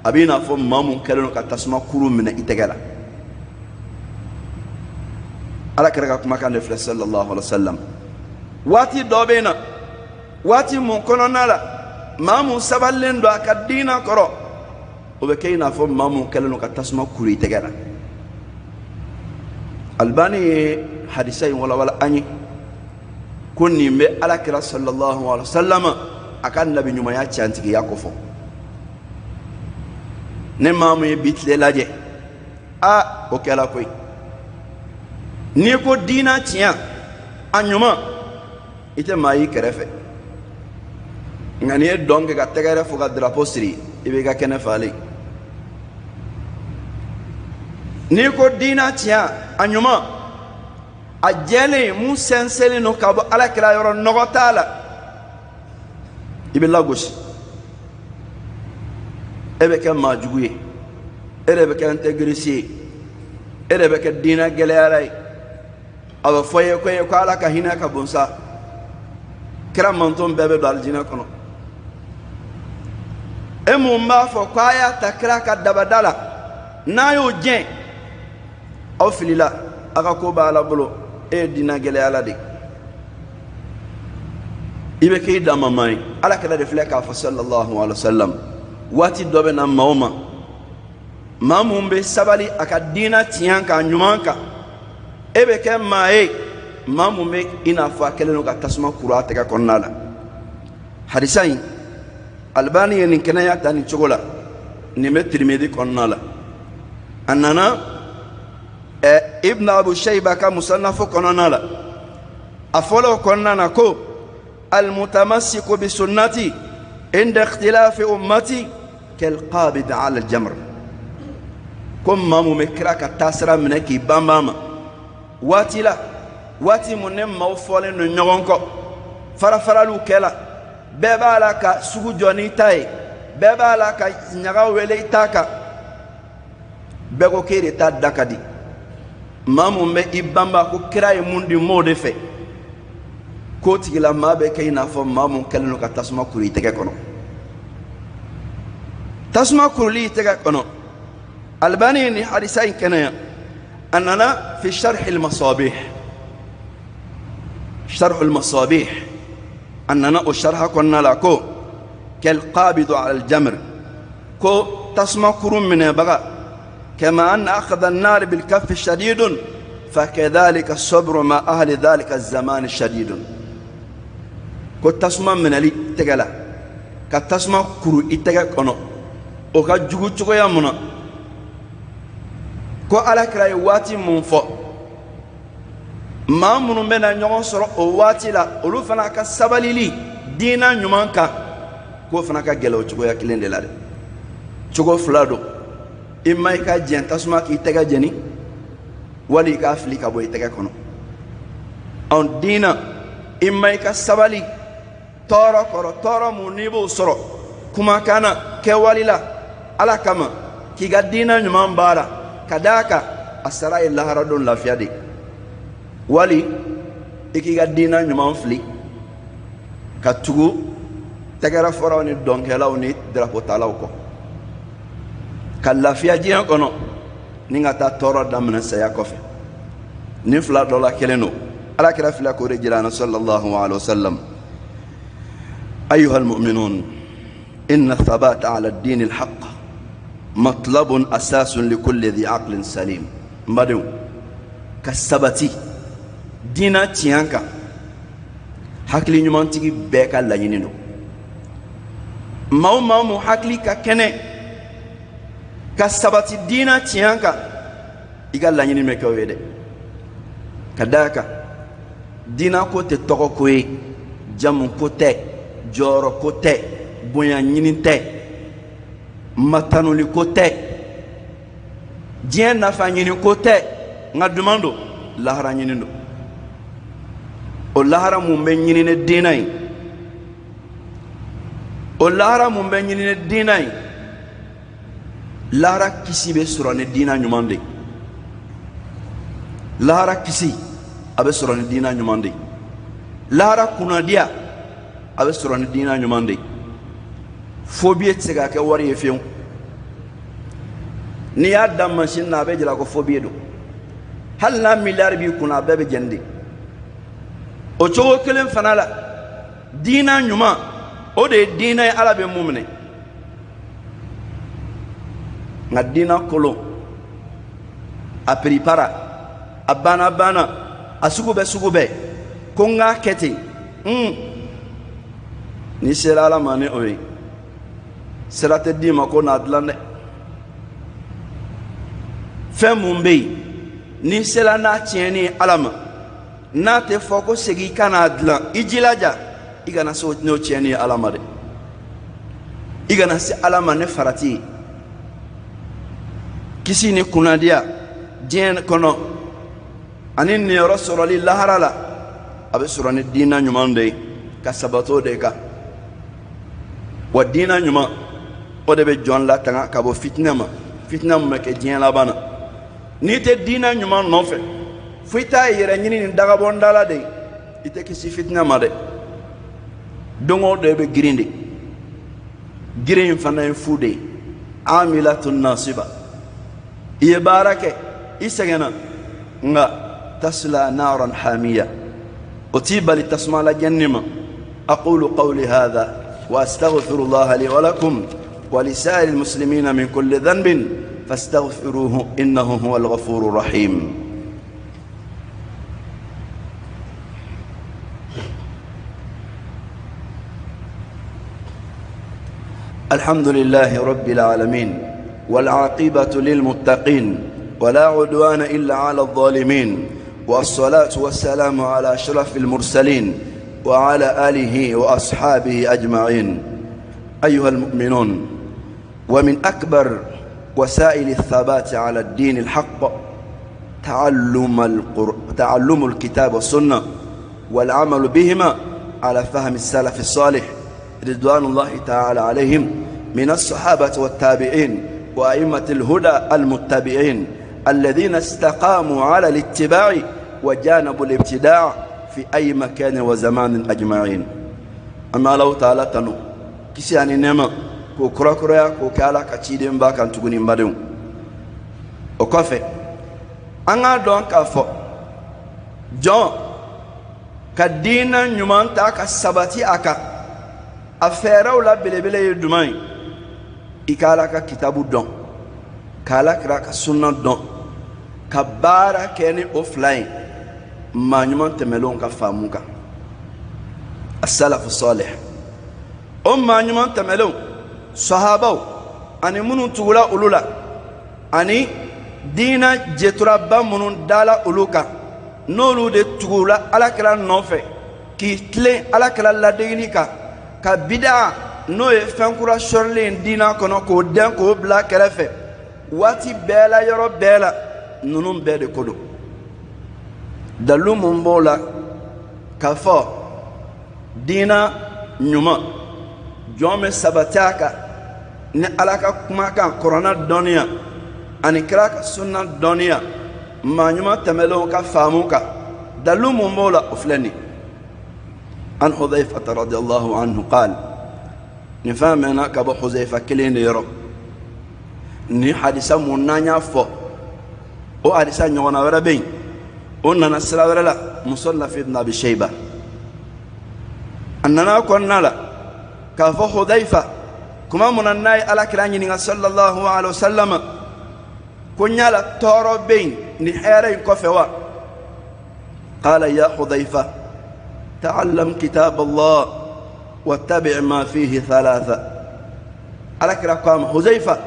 a b'i n'a fɔ maa mun kɛlen don ka tasuma kuru minɛ i tɛgɛ la. Ala kɛra ka kumakan de filɛ sallallahu alaihi wa sallam. Waati dɔ bɛ na, waati mun kɔnɔna la maa mun sabalilen don a ka diina kɔrɔ, o bɛ kɛ i n'a fɔ maa mun kɛlen don ka tasuma kuru i tɛgɛ la. Albani ye hadisa in walawala an ye ko nin bɛ Ala kira sallallahu alaihi wa sallam a ka nabi ɲumanya tiɲɛtigiya kofɔ. Ne maa mun ye bi tile lajɛ, a o kɛla koyi. N'i ko diina tiɲɛ a ɲuman, i tɛ maa y'i kɛrɛfɛ, nka n'i ye dɔn kɛ ka tɛgɛrɛ fɔ ka drapeau siri, i b'i ka kɛnɛ falen. N'i ko diina tiɲɛ a ɲuman a jɛlen, mun sɛnsɛnlen don ka bɔ Ala kira yɔrɔ, nɔgɔ t'a la, i bɛ lagosi, e bɛ kɛ maa jugu ye, e de bɛ kɛ intégriste ye, e de bɛ kɛ diinɛ gɛlɛyara ye. A bɛ fɔ i ye ko ye ko Ala ka hinɛ ka bon sa, kira manton bɛɛ bɛ don alijinɛ kɔnɔ. E mun b'a fɔ ko a y'a ta kira ka dabada la, n'a y'o jɛn, aw filila, a ka ko b'a la bolo, e ye diinɛ gɛlɛyala de, i bɛ kɛ i damama ye. Ala kira de filɛ k'a fɔ sallallahu alaihi wa sallam, waati dɔ bɛ na maaw ma, maa mun bɛ sabali a ka diinɛ tiɲɛ kan ɲuman kan, e bɛ kɛ maa ye, maa mun bɛ i n'a fɔ a kɛlen don ka tasuma kuru a tɛgɛ kɔnɔna la. Hadisa in, Albani ye nin kɛnɛya ta nin cogo la, nin bɛ Tirimidi kɔnɔna la. A nana Ibn Abu Shayba ka musannafo kɔnɔna la, a fɔla o kɔnɔna na ko almutamassiku bi sunnati inda ikhtilafi ummati kalqabid ala aljamr, ko maa mun bɛ kira ka taasira minɛ k'i banban ma waati la, waati mun ne maaw fɔlen don ɲɔgɔn kɔ, farafaraliw kɛla, bɛɛ b'a la ka sugu jɔ n'i ta ye, bɛɛ b'a la ka ɲaga wele i ta kan, bɛɛ ko k'e de ta da ka di, maa mun bɛ i banba ko kira ye mun di, m'o de fɛ. K'o tigilamaa bɛ kɛ i n'a fɔ maa mun kɛlen don ka tasuma kuru i tɛgɛ kɔnɔ. Tasuma kuruli i tɛgɛ kɔnɔ, Albani ye nin hadisa in kɛnɛya. A nana fi sharhil masabih, sharhul masabih, a nana o sharha kɔnɔna la ko kal qabidu ala aljamr, ko tasuma kuru minɛbaga, kama anna akhdha an-nar bil kaffi shadidun fakadhalika sabru ma ahli dhalika az-zaman shadidun. Ko tasuma minɛli tɛgɛ la, ka tasuma kuru i tɛgɛ kɔnɔ, o ka jugu cogoya mun na? Ko Ala kira ye waati mun fɔ, maa minnu bɛna ɲɔgɔn sɔrɔ o waati la, olu fana ka sabalili diina ɲuman kan, k'o fana ka gɛlɛn o cogoya kelen de la dɛ. Cogo fila don: i ma i ka jɛn tasuma k'i tɛgɛ jeni, wali i k'a fili ka bɔ i tɛgɛ kɔnɔ. Ɔn, diina, i ma i ka sabali tɔɔrɔ kɔrɔ, tɔɔrɔ mun n'i b'o sɔrɔ kumakan na, kɛwali la, Ala kama, k'i ka diina ɲuman baara, ka d'a kan a sara ye lahara don lafiya de, wali i k'i ka diina ɲuman fili ka tugu tɛgɛrɛ fɔraw ni dɔnkɛlaw ni darapotalaw kɔ, ka lafiya diɲɛ kɔnɔ ni ka taa tɔɔrɔ daminɛ saya kɔfɛ. Nin fila dɔ la kelen don. Ala kira filɛ k'o de jira an na, sallallahu alaihi wa sallam. Ayuha almu'minun, inna thabata ala ad-din al-haqq matlabun asasun likulli dhi aqlin salim. N badenw, ka sabati diina tiɲɛ kan, hakili ɲumantigi bɛɛ ka laɲini don. Maa o maa mun hakili ka kɛnɛ ka sabati diina tiɲɛ kan, i ka laɲini bɛ kɛ o ye dɛ. Ka d'a kan diina ko tɛ tɔgɔ ko ye, jamu ko tɛ, jɔyɔrɔ ko tɛ, bonya ɲini tɛ, matanuli ko tɛ, diɲɛ nafa ɲini ko tɛ, nka duman don, lahara ɲini don. O lahara mun bɛ ɲini ni diina ye, o lahara mun bɛ ɲini ni diina ye, lahara kisi bɛ sɔrɔ ni diina ɲuman de ye. Lahara kisi a bɛ sɔrɔ ni diina ɲuman de ye. Lahara kunnadiya a bɛ sɔrɔ ni diina ɲuman de ye. Faux billet tɛ se ka kɛ wari ye fiyewu. N'i y'a da mansin na, a bɛ jira ko faux billet don. Hali n'a miliyari b'i kunna, a bɛɛ bɛ jɛni de. O cogo kelen fana la, diina ɲuman, o de ye diina ye Ala bɛ mun minɛ. Nka diina kolon, a piripara, a banna banna, a sugu bɛɛ sugu bɛɛ, ko n k'a kɛ ten, n'i sera Ala ma ni o ye, sira tɛ d'i ma ko n'a dilan dɛ. Fɛn mun bɛ yen n'i sera n'a tiɲɛni ye Ala ma, n'a tɛ fɔ ko segin i ka n'a dilan, i jilaja i kana se n'o tiɲɛni ye Ala ma dɛ. I kana se Ala ma ni farati ye. Kisi ni kunnadiya diɲɛ kɔnɔ ani niyɔrɔ sɔrɔli lahara la, a bɛ sɔrɔ ni diina ɲuman de ye, ka sabat'o de kan. Wa diina ɲuman, o de bɛ jɔn latanga ka bɔ fitinɛ ma, fitinɛ min bɛ kɛ diɲɛ laban na. N'i tɛ diina ɲuman nɔfɛ, fo i t'a yɛrɛ ɲini ni dagabɔndala de ye, i tɛ kisi fitinɛ ma dɛ. Don o don e bɛ girin de, girin in fana ye fu de ye. Amilatun nasiba, i ye baara kɛ, i sɛgɛnna, nka tasla naran hamiya, o t'i bali tasuma lajɛnni ma. Aqulu qawli hadha wa astaghfirullaha li wa lakum wa lisa'iril muslimina min kulli dhanbin fastaghfiruhu innahu huwal ghafurur rahim. الحمد لله رب العالمين، والعاقبة للمتقين، ولا عدوان إلا على الظالمين، والصلاة والسلام على أشرف المرسلين وعلى آله وأصحابه أجمعين. أيها المؤمنون، ومن أكبر وسائل الثبات على الدين الحق تعلم الكتاب والسنة والعمل بهما على فهم السلف الصالح رضوان الله تعالى عليهم من الصحابة والتابعين وأئمة الهدى المتبعين الذين استقاموا على الاتباع وجانبوا الابتداع في أي مكان وزمان أجمعين. An bɛ Alahu taala tanu, kisi ani nɛɛma k'o kurakuraya k'o kɛ Ala ka cidenba kan tuguni. N badenw, o kɔfɛ, an k'a dɔn k'a fɔ jɔn ka diinɛ ɲuman ta ka sabati a kan, a fɛɛrɛw la belebele ye jumɛn ye? I ka Ala ka kitabu dɔn, ka Ala kira ka sunna dɔn, ka baara kɛ ni o fila ye maa ɲuman tɛmɛlenw ka faamu kan, asalafu salih. O maa ɲuman tɛmɛlenw, sahabaw ani minnu tugula olu la, ani diinɛ jeturaba minnu dala olu kan, n'olu de tugula Alakira nɔfɛ k'i tilen Alakira ladegeli kan, ka bida, n'o ye fɛn kura sɔrɔlen diinɛ kɔnɔ, k'o dɛn k'o bila kɛrɛfɛ waati bɛɛ la, yɔrɔ bɛɛ la. Ninnu bɛɛ de ko don. Dalu mun b'o la k'a fɔ diinɛ ɲuman jɔn bɛ sabati a kan ni Ala ka kumakan Kuranna dɔnniya ani kira ka sunna dɔnniya, maa ɲuman tɛmɛlenw ka faamu kan? Dalu mun b'o la, o filɛ nin: An Hudhaifata radiyallahu anhu qal. Nin fɛn mɛnna ka bɔ Huzaifa kelen de yɔrɔ. Ni hadisa mun n'an y'a fɔ, o hadisa ɲɔgɔnna wɛrɛ bɛ yen, o nana sira wɛrɛ la, Musannaf ibn Abi Shayba. A nana kɔnɔna la k'a fɔ Hudhaifa kuma mun na n'a ye Ala kira ɲininka sallallahu alaihi wa sallam ko yala tɔɔrɔ bɛ yen ni hɛrɛ in kɔfɛ wa? Qala ya Hudhaifa, ta'allam kitab Allah wattabi' ma fihi thalatha. Ala kira ko a ma: Huzaifa,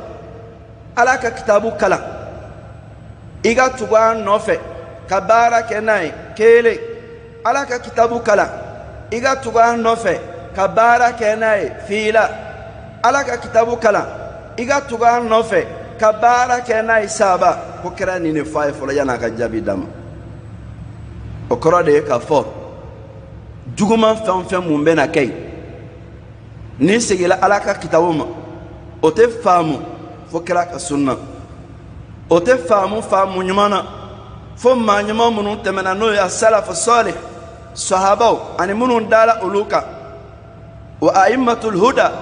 Ala ka kitabu kalan, i ka tugu a nɔfɛ ka baara kɛ n'a ye. Kelen. Ala ka kitabu kalan, i ka tugu a nɔfɛ ka baara kɛ n'a ye. Fila. Ala ka kitabu kalan, i ka tugu a nɔfɛ ka baara kɛ n'a ye. Saba. Ko kɛra nin de fɔ a ye fɔlɔ yan'a ka jaabi d'a ma. O kɔrɔ de ye k'a fɔ juguman fɛn o fɛn mun bɛna kɛ yen, n'i seginna Ala ka kitabu ma, o tɛ faamu fo kira ka sunna, o tɛ faamu faamu ɲuman na fo maa ɲuman minnu tɛmɛna, n'o ye asalafu salih, sahabaw ani minnu dala olu kan, wa a'immatul huda,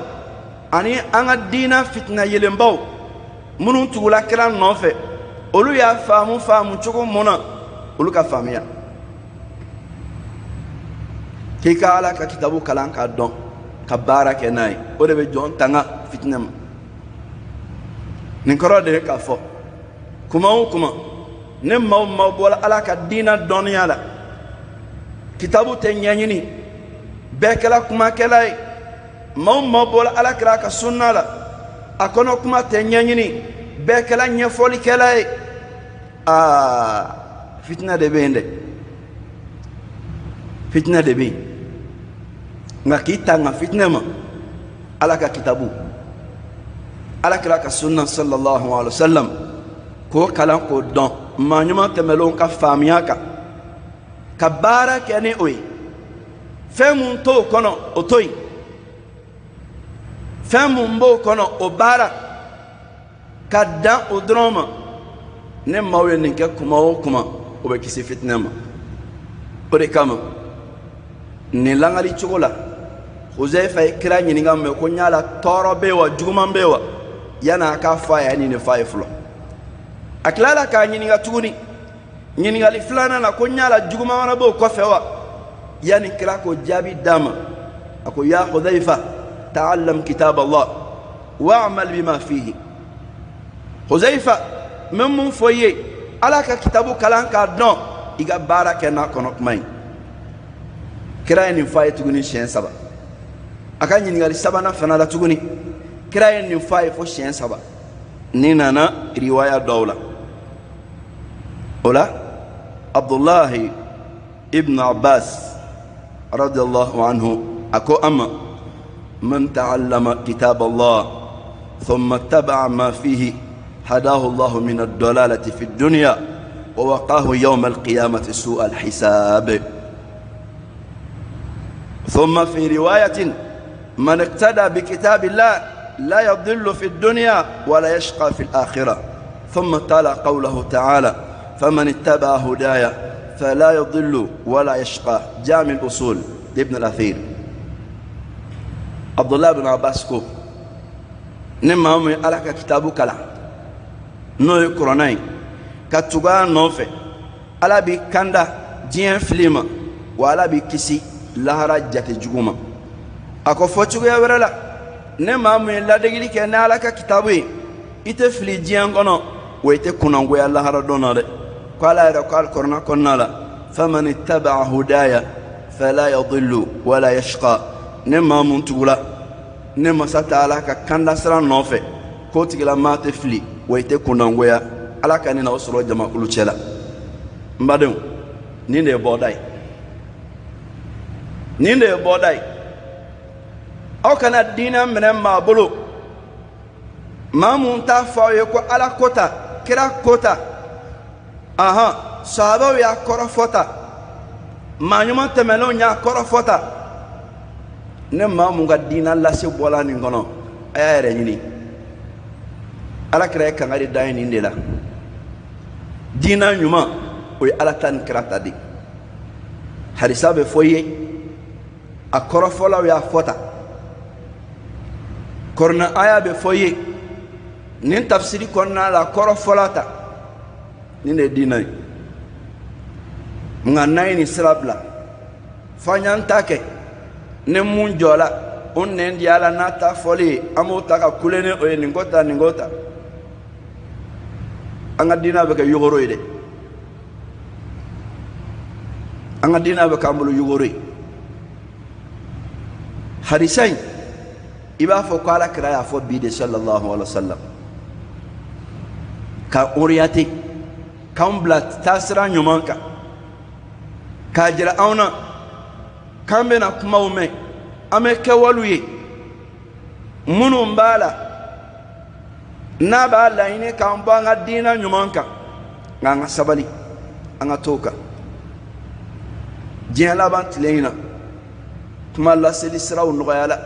ani an ka diina fitina yelenbaw minnu tugula kira nɔfɛ, olu y'a faamu faamu cogo mun na, olu ka faamuya. K'i ka Ala ka kitabu kalan k'a dɔn ka baara kɛ n'a ye, o de bɛ jɔn tanga fitinɛ ma. Nin kɔrɔ de ye k'a fɔ kuma o kuma, ni maa o maa bɔra Ala ka diina dɔnniya la, kitabu tɛ ɲɛɲini, bɛɛ kɛra kumakɛla ye. Maa o maa bɔra Ala kira ka sunna la, a kɔnɔ kuma tɛ ɲɛɲini, bɛɛ kɛra ɲɛfɔlikɛla ye. Aa, fitinɛ de bɛ yen dɛ, fitinɛ de bɛ yen. Nka k'i tanga fitinɛ ma, Ala ka kitabu, Ala kira ka sunna sallallahu alaihi wa sallam, k'o kalan k'o dɔn maa ɲuman tɛmɛlenw ka faamuya kan, ka baara kɛ ni o ye. Fɛn mun t'o kɔnɔ, o to yen. Fɛn mun b'o kɔnɔ, o baara, ka dan o dɔrɔn ma. Ne maaw ye nin kɛ kuma o kuma, o bɛ kisi fitinɛ ma. O de kama nin langali cogo la, Huzaifa ye kira ɲininka mɛ ko yala tɔɔrɔ bɛ yen wa, juguman bɛ yen wa? Yan'a k'a fɔ a ye, a ye nin de fɔ a ye fɔlɔ. A tilala k'a ɲininka tuguni ɲininkali filanan na ko yala juguman wɛrɛ b'o kɔfɛ wa? Yanni kira k'o jaabi d'a ma, a ko: ya Huzaifa, ta'allam kitab Allah wa'mal bima fihi. Huzaifa, n bɛ mun fɔ i ye? Ala ka kitabu kalan k'a dɔn, i ka baara kɛ n'a kɔnɔ kuma ye. Kira ye nin fɔ a ye tuguni siɲɛ saba. A ka ɲininkali sabanan fana la tuguni, kira ye nin fɔ a ye fo siɲɛ saba. Nin nana riwaya dɔw la. O la, Abdullahi ibn Abbas radiyallahu anhu a ko a ma: man ta'allama kitab Allah thumma taba'a ma fihi, hadahu Allah min ad-dalalati fi ad-dunya wa waqahu yawm al-qiyamati su'a al-hisab. ثم في رواية: من اقتدى بكتاب الله لا يضل في الدنيا ولا يشقى في الآخرة. ثم تلا قوله تعالى: فمن اتبع هداي فلا يضل ولا يشقى. جامع الأصول لابن الأثير. عبد الله بن عباس ko ni maa min ye Ala ka kitabu kalan, n'o ye kuranɛ ye, ka tugu a nɔfɛ, Ala b'i kanda diɲɛ fili ma, wa Ala b'i kisi lahara jate jugu ma. A ko fɔ cogoya wɛrɛ la, ni maa min ye ladegeli kɛ ni Ala ka kitabu ye, i tɛ fili diɲɛ kɔnɔ, wa i tɛ kunnangoya lahara don na dɛ. Ko Ala yɛrɛ ko alikɔrɔna kɔnɔna la, faman ittaba'a hudaya fala yadillu wala yashqa. Ni maa mun tugula ne masa taala ka kanda sira nɔfɛ, k'o tigilamaa tɛ fili, wa i tɛ kunnangoya. Ala ka ne n'aw sɔrɔ jamakulu cɛ la. N badenw, nin de ye bɔda ye, nin de ye bɔda ye. Aw kana diinɛ minɛ maa bolo, maa mun t'a fɔ aw ye ko Ala ko ta, kira ko ta, ahan, sahabaw y'a kɔrɔfɔ ta, maa ɲuman tɛmɛnenw y'a kɔrɔfɔ ta. Ne maa mun ka diinɛ lase bɔla nin kɔnɔ, a y'a yɛrɛ ɲini. Ala kira ye kangari da ye nin de la. Diinɛ ɲuman, o ye Ala ta ni kira ta de. Hadisa bɛ fɔ i ye, a kɔrɔfɔlaw y'a fɔ ta. Kɔrɔna aya bɛ fɔ i ye, nin tafsiri kɔnɔna la kɔrɔfɔla ta. Nin de ye diinɛ ye. Nka n'an ye nin sira bila, f'an y'an ta kɛ. Ni mun jɔla, o nɛn di ala n'a ta fɔli ye, an b'o ta ka kule ni o ye, nin ko ta, nin ko ta. An ka diinɛ bɛ kɛ yogoro ye dɛ. An ka diinɛ bɛ k'an bolo yogoro ye. Hadisa in, i b'a fɔ ko Ala kira y'a fɔ bi de, sallallahu alaihi wa sallam, ka orienté, k'an bila taasira ɲuman kan, k'a jira anw na k'an bɛna kumaw mɛn, an bɛ kɛwalew ye minnu b'a la n'a b'a laɲini k'an bɔ an ka diinɛ ɲuman kan. Nka an ka sabali, an ka t'o kan. Diɲɛ laban tile in na, kuma laseli siraw nɔgɔyala.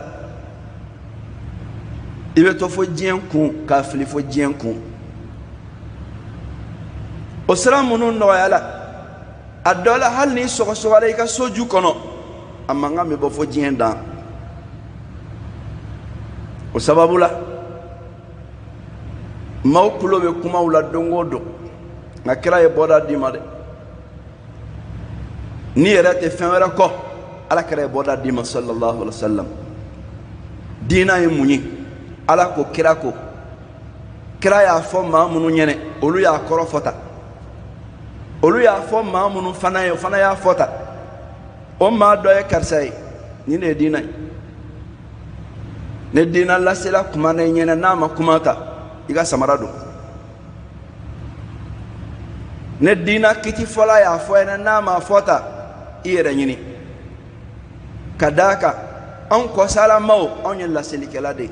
I bɛ to fo diɲɛ kun k'a fili fo diɲɛ kun. O sira minnu nɔgɔyala, a dɔ la hali n'i sɔgɔsɔgɔra i ka so ju kɔnɔ, a mankan bɛ bɔ fo diɲɛ dan. O sababu la, maaw tulo bɛ kumaw la don o don. Nka kira ye bɔda d'i ma dɛ. N'i yɛrɛ tɛ fɛn wɛrɛ kɔ, Ala kira ye bɔda d'i ma, sallallahu alaihi wa sallam. Diinɛ ye mun ye? Ala ko, kira ko. Kira y'a fɔ maa minnu ɲɛnɛ, olu y'a kɔrɔ fɔ ta. Olu y'a fɔ maa minnu fana ye, o fana y'a fɔ ta. O maa dɔ ye karisa ye. Nin de ye diinɛ ye. Ni diinɛ lasela kuma na i ɲɛnɛ, n'a ma kuma ta, i ka samara don. Ni diinɛ kiti fɔla y'a fɔ ɲɛna, n'a ma fɔ ta, i yɛrɛ ɲini. Ka d'a kan, anw kɔsalamaw, anw ye laselikɛla de ye.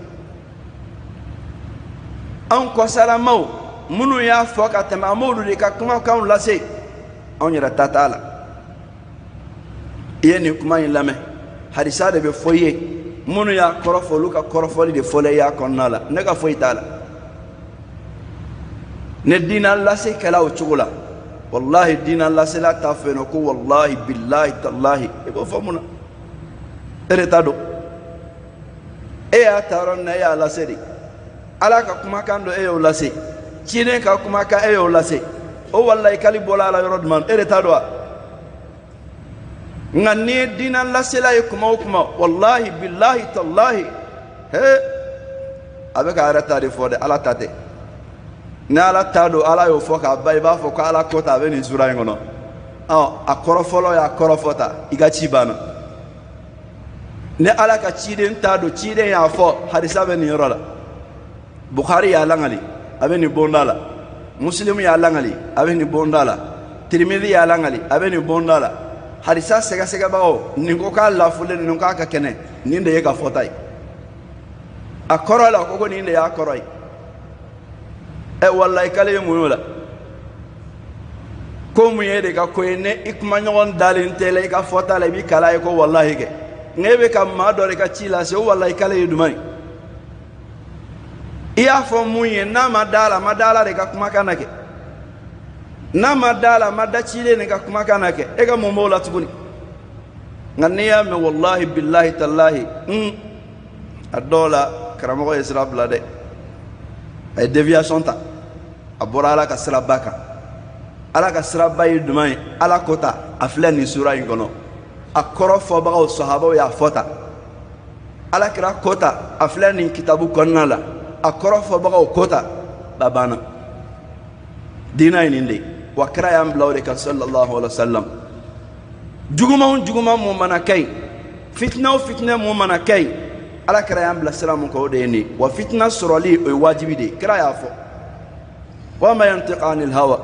Anw kɔsalamaw minnu y'a fɔ ka tɛmɛ, an b'olu de ka kumakanw lase. Anw yɛrɛ ta t'a la. I ye nin kuma in lamɛn, hadisa de bɛ fɔ i ye, minnu y'a kɔrɔfɔ, olu ka kɔrɔfɔli de fɔla i y'a kɔnɔna la. Ne ka foyi t'a la. Ni diinɛ lase kɛla o cogo la, walahi diinɛ lasela t'a fɔ yen nɔ ko walahi bilahi talahi. I b'o fɔ mun na? E de ta don. E y'a ta yɔrɔ min na, e y'a lase de. Ala ka kumakan don, e y'o lase. Ciden ka kumakan, e y'o lase. O walahi kali bɔla a la yɔrɔ jumɛn? E de ta don wa? Nka n'i ye diinɛ lasela ye kuma o kuma, walahi bilahi talahi, he, a bɛ k'a yɛrɛ ta de fɔ dɛ, Ala ta tɛ. Ni Ala ta don, Ala y'o fɔ k'a ban, i b'a fɔ ko Ala ko ta, a bɛ nin sura in kɔnɔ. Ɔ, a kɔrɔ fɔlɔ y'a kɔrɔfɔ ta, i ka ci banna. Ni Ala ka ciden ta don, ciden y'a fɔ, hadisa bɛ nin yɔrɔ la. Bukhari y'a langali, a bɛ nin bonda la. Muslim y'a langali, a bɛ nin bonda la. Tirmidhi y'a langali, a bɛ nin bonda la. Hadisa sɛgɛsɛgɛbagaw, nin ko k'a lafulen, nin k'a ka kɛnɛ, nin de ye ka fɔta ye. A kɔrɔ la, ko nin de y'a kɔrɔ ye. Ɛ, walayi k'ale ye mun y'o la? Ko mun ye de ka ko ye? Ne i kumaɲɔgɔn dalen tɛ la i ka fɔta la, i b'i kala ye ko walahi kɛ. Nka e bɛ ka maa dɔ de ka ci lase, o walayi k'ale ye jumɛn ye? I y'a fɔ mun ye n'a ma da la, a ma da la de ka kumakan na kɛ. N'a ma da la, a ma da ciden nin ka kumakan na kɛ, e ka mun b'o la tuguni? Nka n'i y'a mɛn walahi bilahi talahi, a dɔw la karamɔgɔ ye sira bila dɛ, a ye déviation ta, a bɔra Ala ka siraba kan. Ala ka siraba ye jumɛn ye? Ala ko ta, a filɛ nin sura in kɔnɔ, a kɔrɔ fɔbagaw sahabaw y'a fɔ ta. Ala kira ko ta, a filɛ nin kitabu kɔnɔna la, a kɔrɔ fɔbagaw ko ta, ba banna. Diinɛ ye nin de ye, wa kira y'an bila o de kan sallallahu alaihi wa sallam. Juguman o juguman mun mana kɛ yen, fitinɛ o fitinɛ mun mana kɛ yen, Ala kira y'an bila sira mun kan, o de ye nin ye. Wa fitinɛ sɔrɔli, o ye wajibi de ye, kira y'a fɔ. Wa ma yantiqu anil hawa.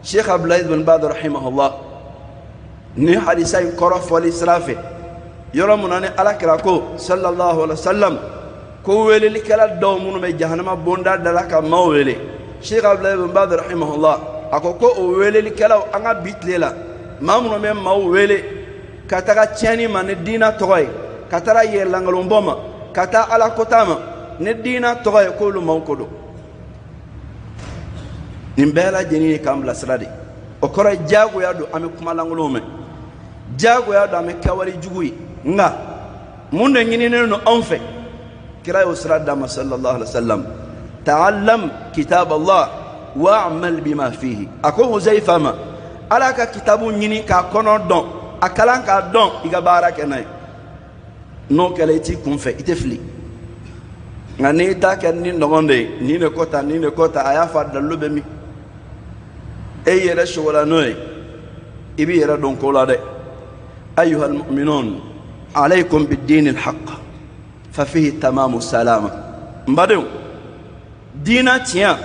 Sheikh Abdulaziz bin Baz rahimahullah, ni hadisa in kɔrɔ fɔli sira fɛ, yɔrɔ mun na ni Ala kira ko sallallahu alaihi wa sallam ko welelikɛla dɔw minnu bɛ jahanama bonda da la ka maaw wele, Sheikh Abdulaziz bin Baz rahimahullah a ko ko o welelikɛlaw an ka bi tile la, maa minnu bɛ maaw wele ka taga tiɲɛni ma ni diinɛ tɔgɔ ye, ka taga yɛrɛlankolonbɔ ma, ka taa Ala kota ma ni diinɛ tɔgɔ ye, k'olu maaw ko don. Nin bɛɛ lajɛlen ye k'an bilasira de. O kɔrɔ ye diyagoya don an bɛ kuma lankolonw mɛn, diyagoya don an bɛ kɛwale jugu ye. Nka mun de ɲininen don anw fɛ? Kira y'o sira d'an ma sallallahu alaihi wa sallam. Ta'allam kitab Allah wa'mal bima fihi. A ko Huzaifa ma, Ala ka kitabu ɲini k'a kɔnɔ dɔn, a kalan k'a dɔn, i ka baara kɛ n'a ye. N'o kɛra i t'i kun fɛ, i tɛ fili. Nka n'i t'a kɛ ni nɔgɔn de ye, nin de ko ta, nin de ko ta, a y'a fɔ a dalilu bɛ min? E yɛrɛ sogola n'o ye, i b'i yɛrɛ dɔn ko la dɛ. Ayyuhal mu'minun, alaykum bid-din al-haqq fa fihi tamamu salama. N badenw, diinɛ tiɲɛ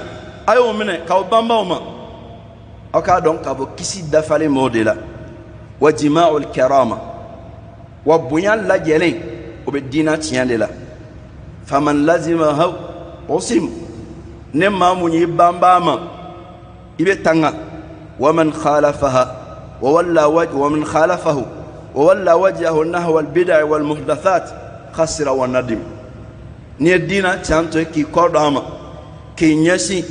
a y'o minɛ k'aw banbaw ma, aw k'a dɔn k'a fɔ kisi dafalen b'o de la. Wa jima'ul karama, wa bonya lajɛlen o bɛ diinɛ tiɲɛ de la. Faman lazimahu usim, ne maa mun y'i banba ma, i bɛ tanga. Wa man khalafaha wa walla waj wa man khalafahu wa walla wajhahu nahwa al-bid'i wal muhdathat khasira wa nadim. N'i ye diinɛ tiɲɛ to k'i kɔ don a ma, k'i ɲɛsin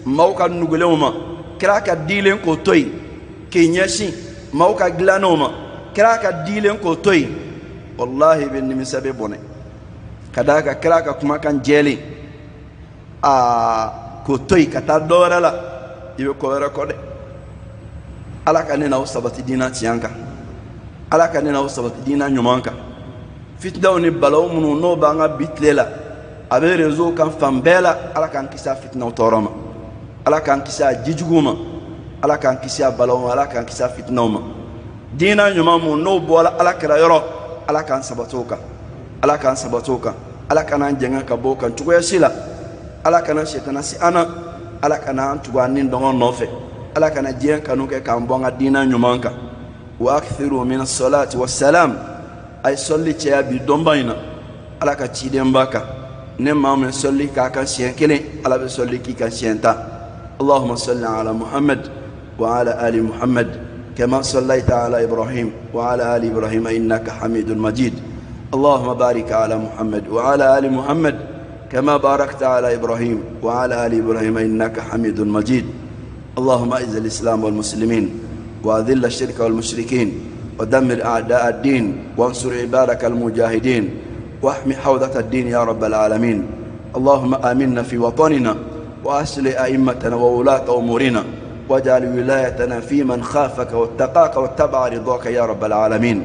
maaw ka nugulenw ma, kira ka dilen k'o to yen, k'i ɲɛsin maaw ka dilannenw ma, kira ka dilen k'o to yen, walahi i bɛ nimisa, bɛ bɔnɛ. Ka d'a kan kira ka kumakan jɛlen, aa k'o to yen ka taa dɔ wɛrɛ la, i bɛ ko wɛrɛ kɔ dɛ. Ala ka ne n'aw sabati diinɛ tiɲɛ kan, Ala ka ne n'aw sabati diinɛ ɲuman kan. Fitinaw ni balaw minnu n'o b'an ka bi tile la, a bɛ réseau kan fan bɛɛ la, Ala k'an kisi a fitinaw tɔɔrɔ ma, Ala k'an kisi a jijuguw ma, Ala k'an kisi a balaw ma, Ala k'an kisi a fitinaw ma. Diinɛ ɲuman mun n'o bɔra Ala kira yɔrɔ, Ala k'an sabati o kan, Ala k'an sabati o kan, Ala kana an jɛngɛ ka bɔ o kan cogoya si la. Ala kana sɛtana si an na, Ala kana an tugu an ni dɔngɔ nɔfɛ, Ala kana diɲɛ kanu kɛ k'an bɔ an ka diinɛ ɲuman kan. Wa akthiru min as-salati was-salam, a ye sɔli caya bi dɔnba in na Ala ka cidenba kan. Ne maa min sɔli k'a kan siɲɛ kelen, Ala bɛ sɔli k'i kan siɲɛ 10. Allahumma salli ala Muhammad wa ala ali Muhammad kama sallaita ala Ibrahim wa ala ali Ibrahim innaka Hamidun Majid. Allahumma barik ala Muhammad wa ala ali Muhammad kama barakta ala Ibrahim wa ala ali Ibrahim innaka Hamidun Majid. Allahumma a'izz al-Islam wal muslimin wa adhill ash-shirka wal mushrikin wa dammir a'da ad-din wa ansur ibadaka al-mujahidin wa ahmi hawdat ad-din ya rabbal alamin. Allahumma aminna fi watanina wa aslih a'immatana wa wulata umurina waj'al wilayatana fi man khafaka wattaqaka wattaba'a ridaka ya rabbal alamin.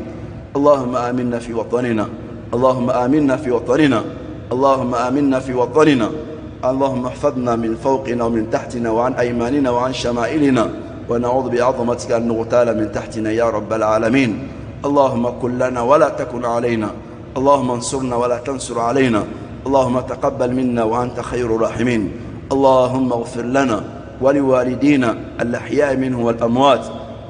Allahumma aminna fi watanina, Allahumma aminna fi watanina, Allahumma aminna fi watanina. Allahumma ihfazna min fawqina wa min tahtina wa an aymanina wa an shama'ilina wa na'udhu bi'azamatika an nughtala min tahtina ya rabbal alamin. Allahumma kun lana wa la takun alayna, Allahumma ansurna wa la tansur alayna, Allahumma taqabbal minna wa anta khayrur rahimin. Allahumma ighfir lana wa liwalidina al-ahya'i minhum wal amwat.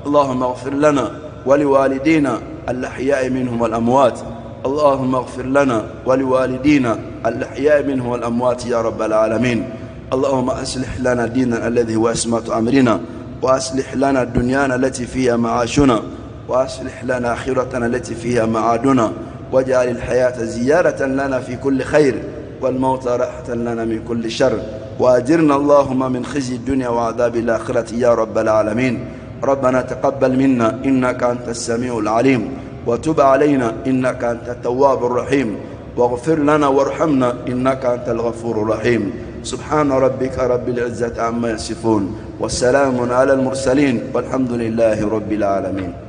Allahumma ighfir lana wa liwalidina al-ahya'i minhum wal amwat. Allahumma ighfir lana wa liwalidina al-ahya'i minhum wal amwat ya rabbal alamin. Allahumma aslih lana dinana alladhi huwa ismatu amrina wa aslih lana dunyana allati fiha ma'ashuna wa aslih lana akhiratana allati fiha ma'aduna waj'al al-hayata ziyaratan lana fi kulli khair wal mawta rahatan lana min kulli shar. وأجرنا اللهم من خزي الدنيا وعذاب الآخرة يا رب العالمين. ربنا تقبل منا إنك أنت السميع العليم، وتب علينا إنك أنت التواب الرحيم، واغفر لنا وارحمنا إنك أنت الغفور الرحيم. سبحان ربك رب العزة عما يصفون، والسلام على المرسلين، والحمد لله رب العالمين.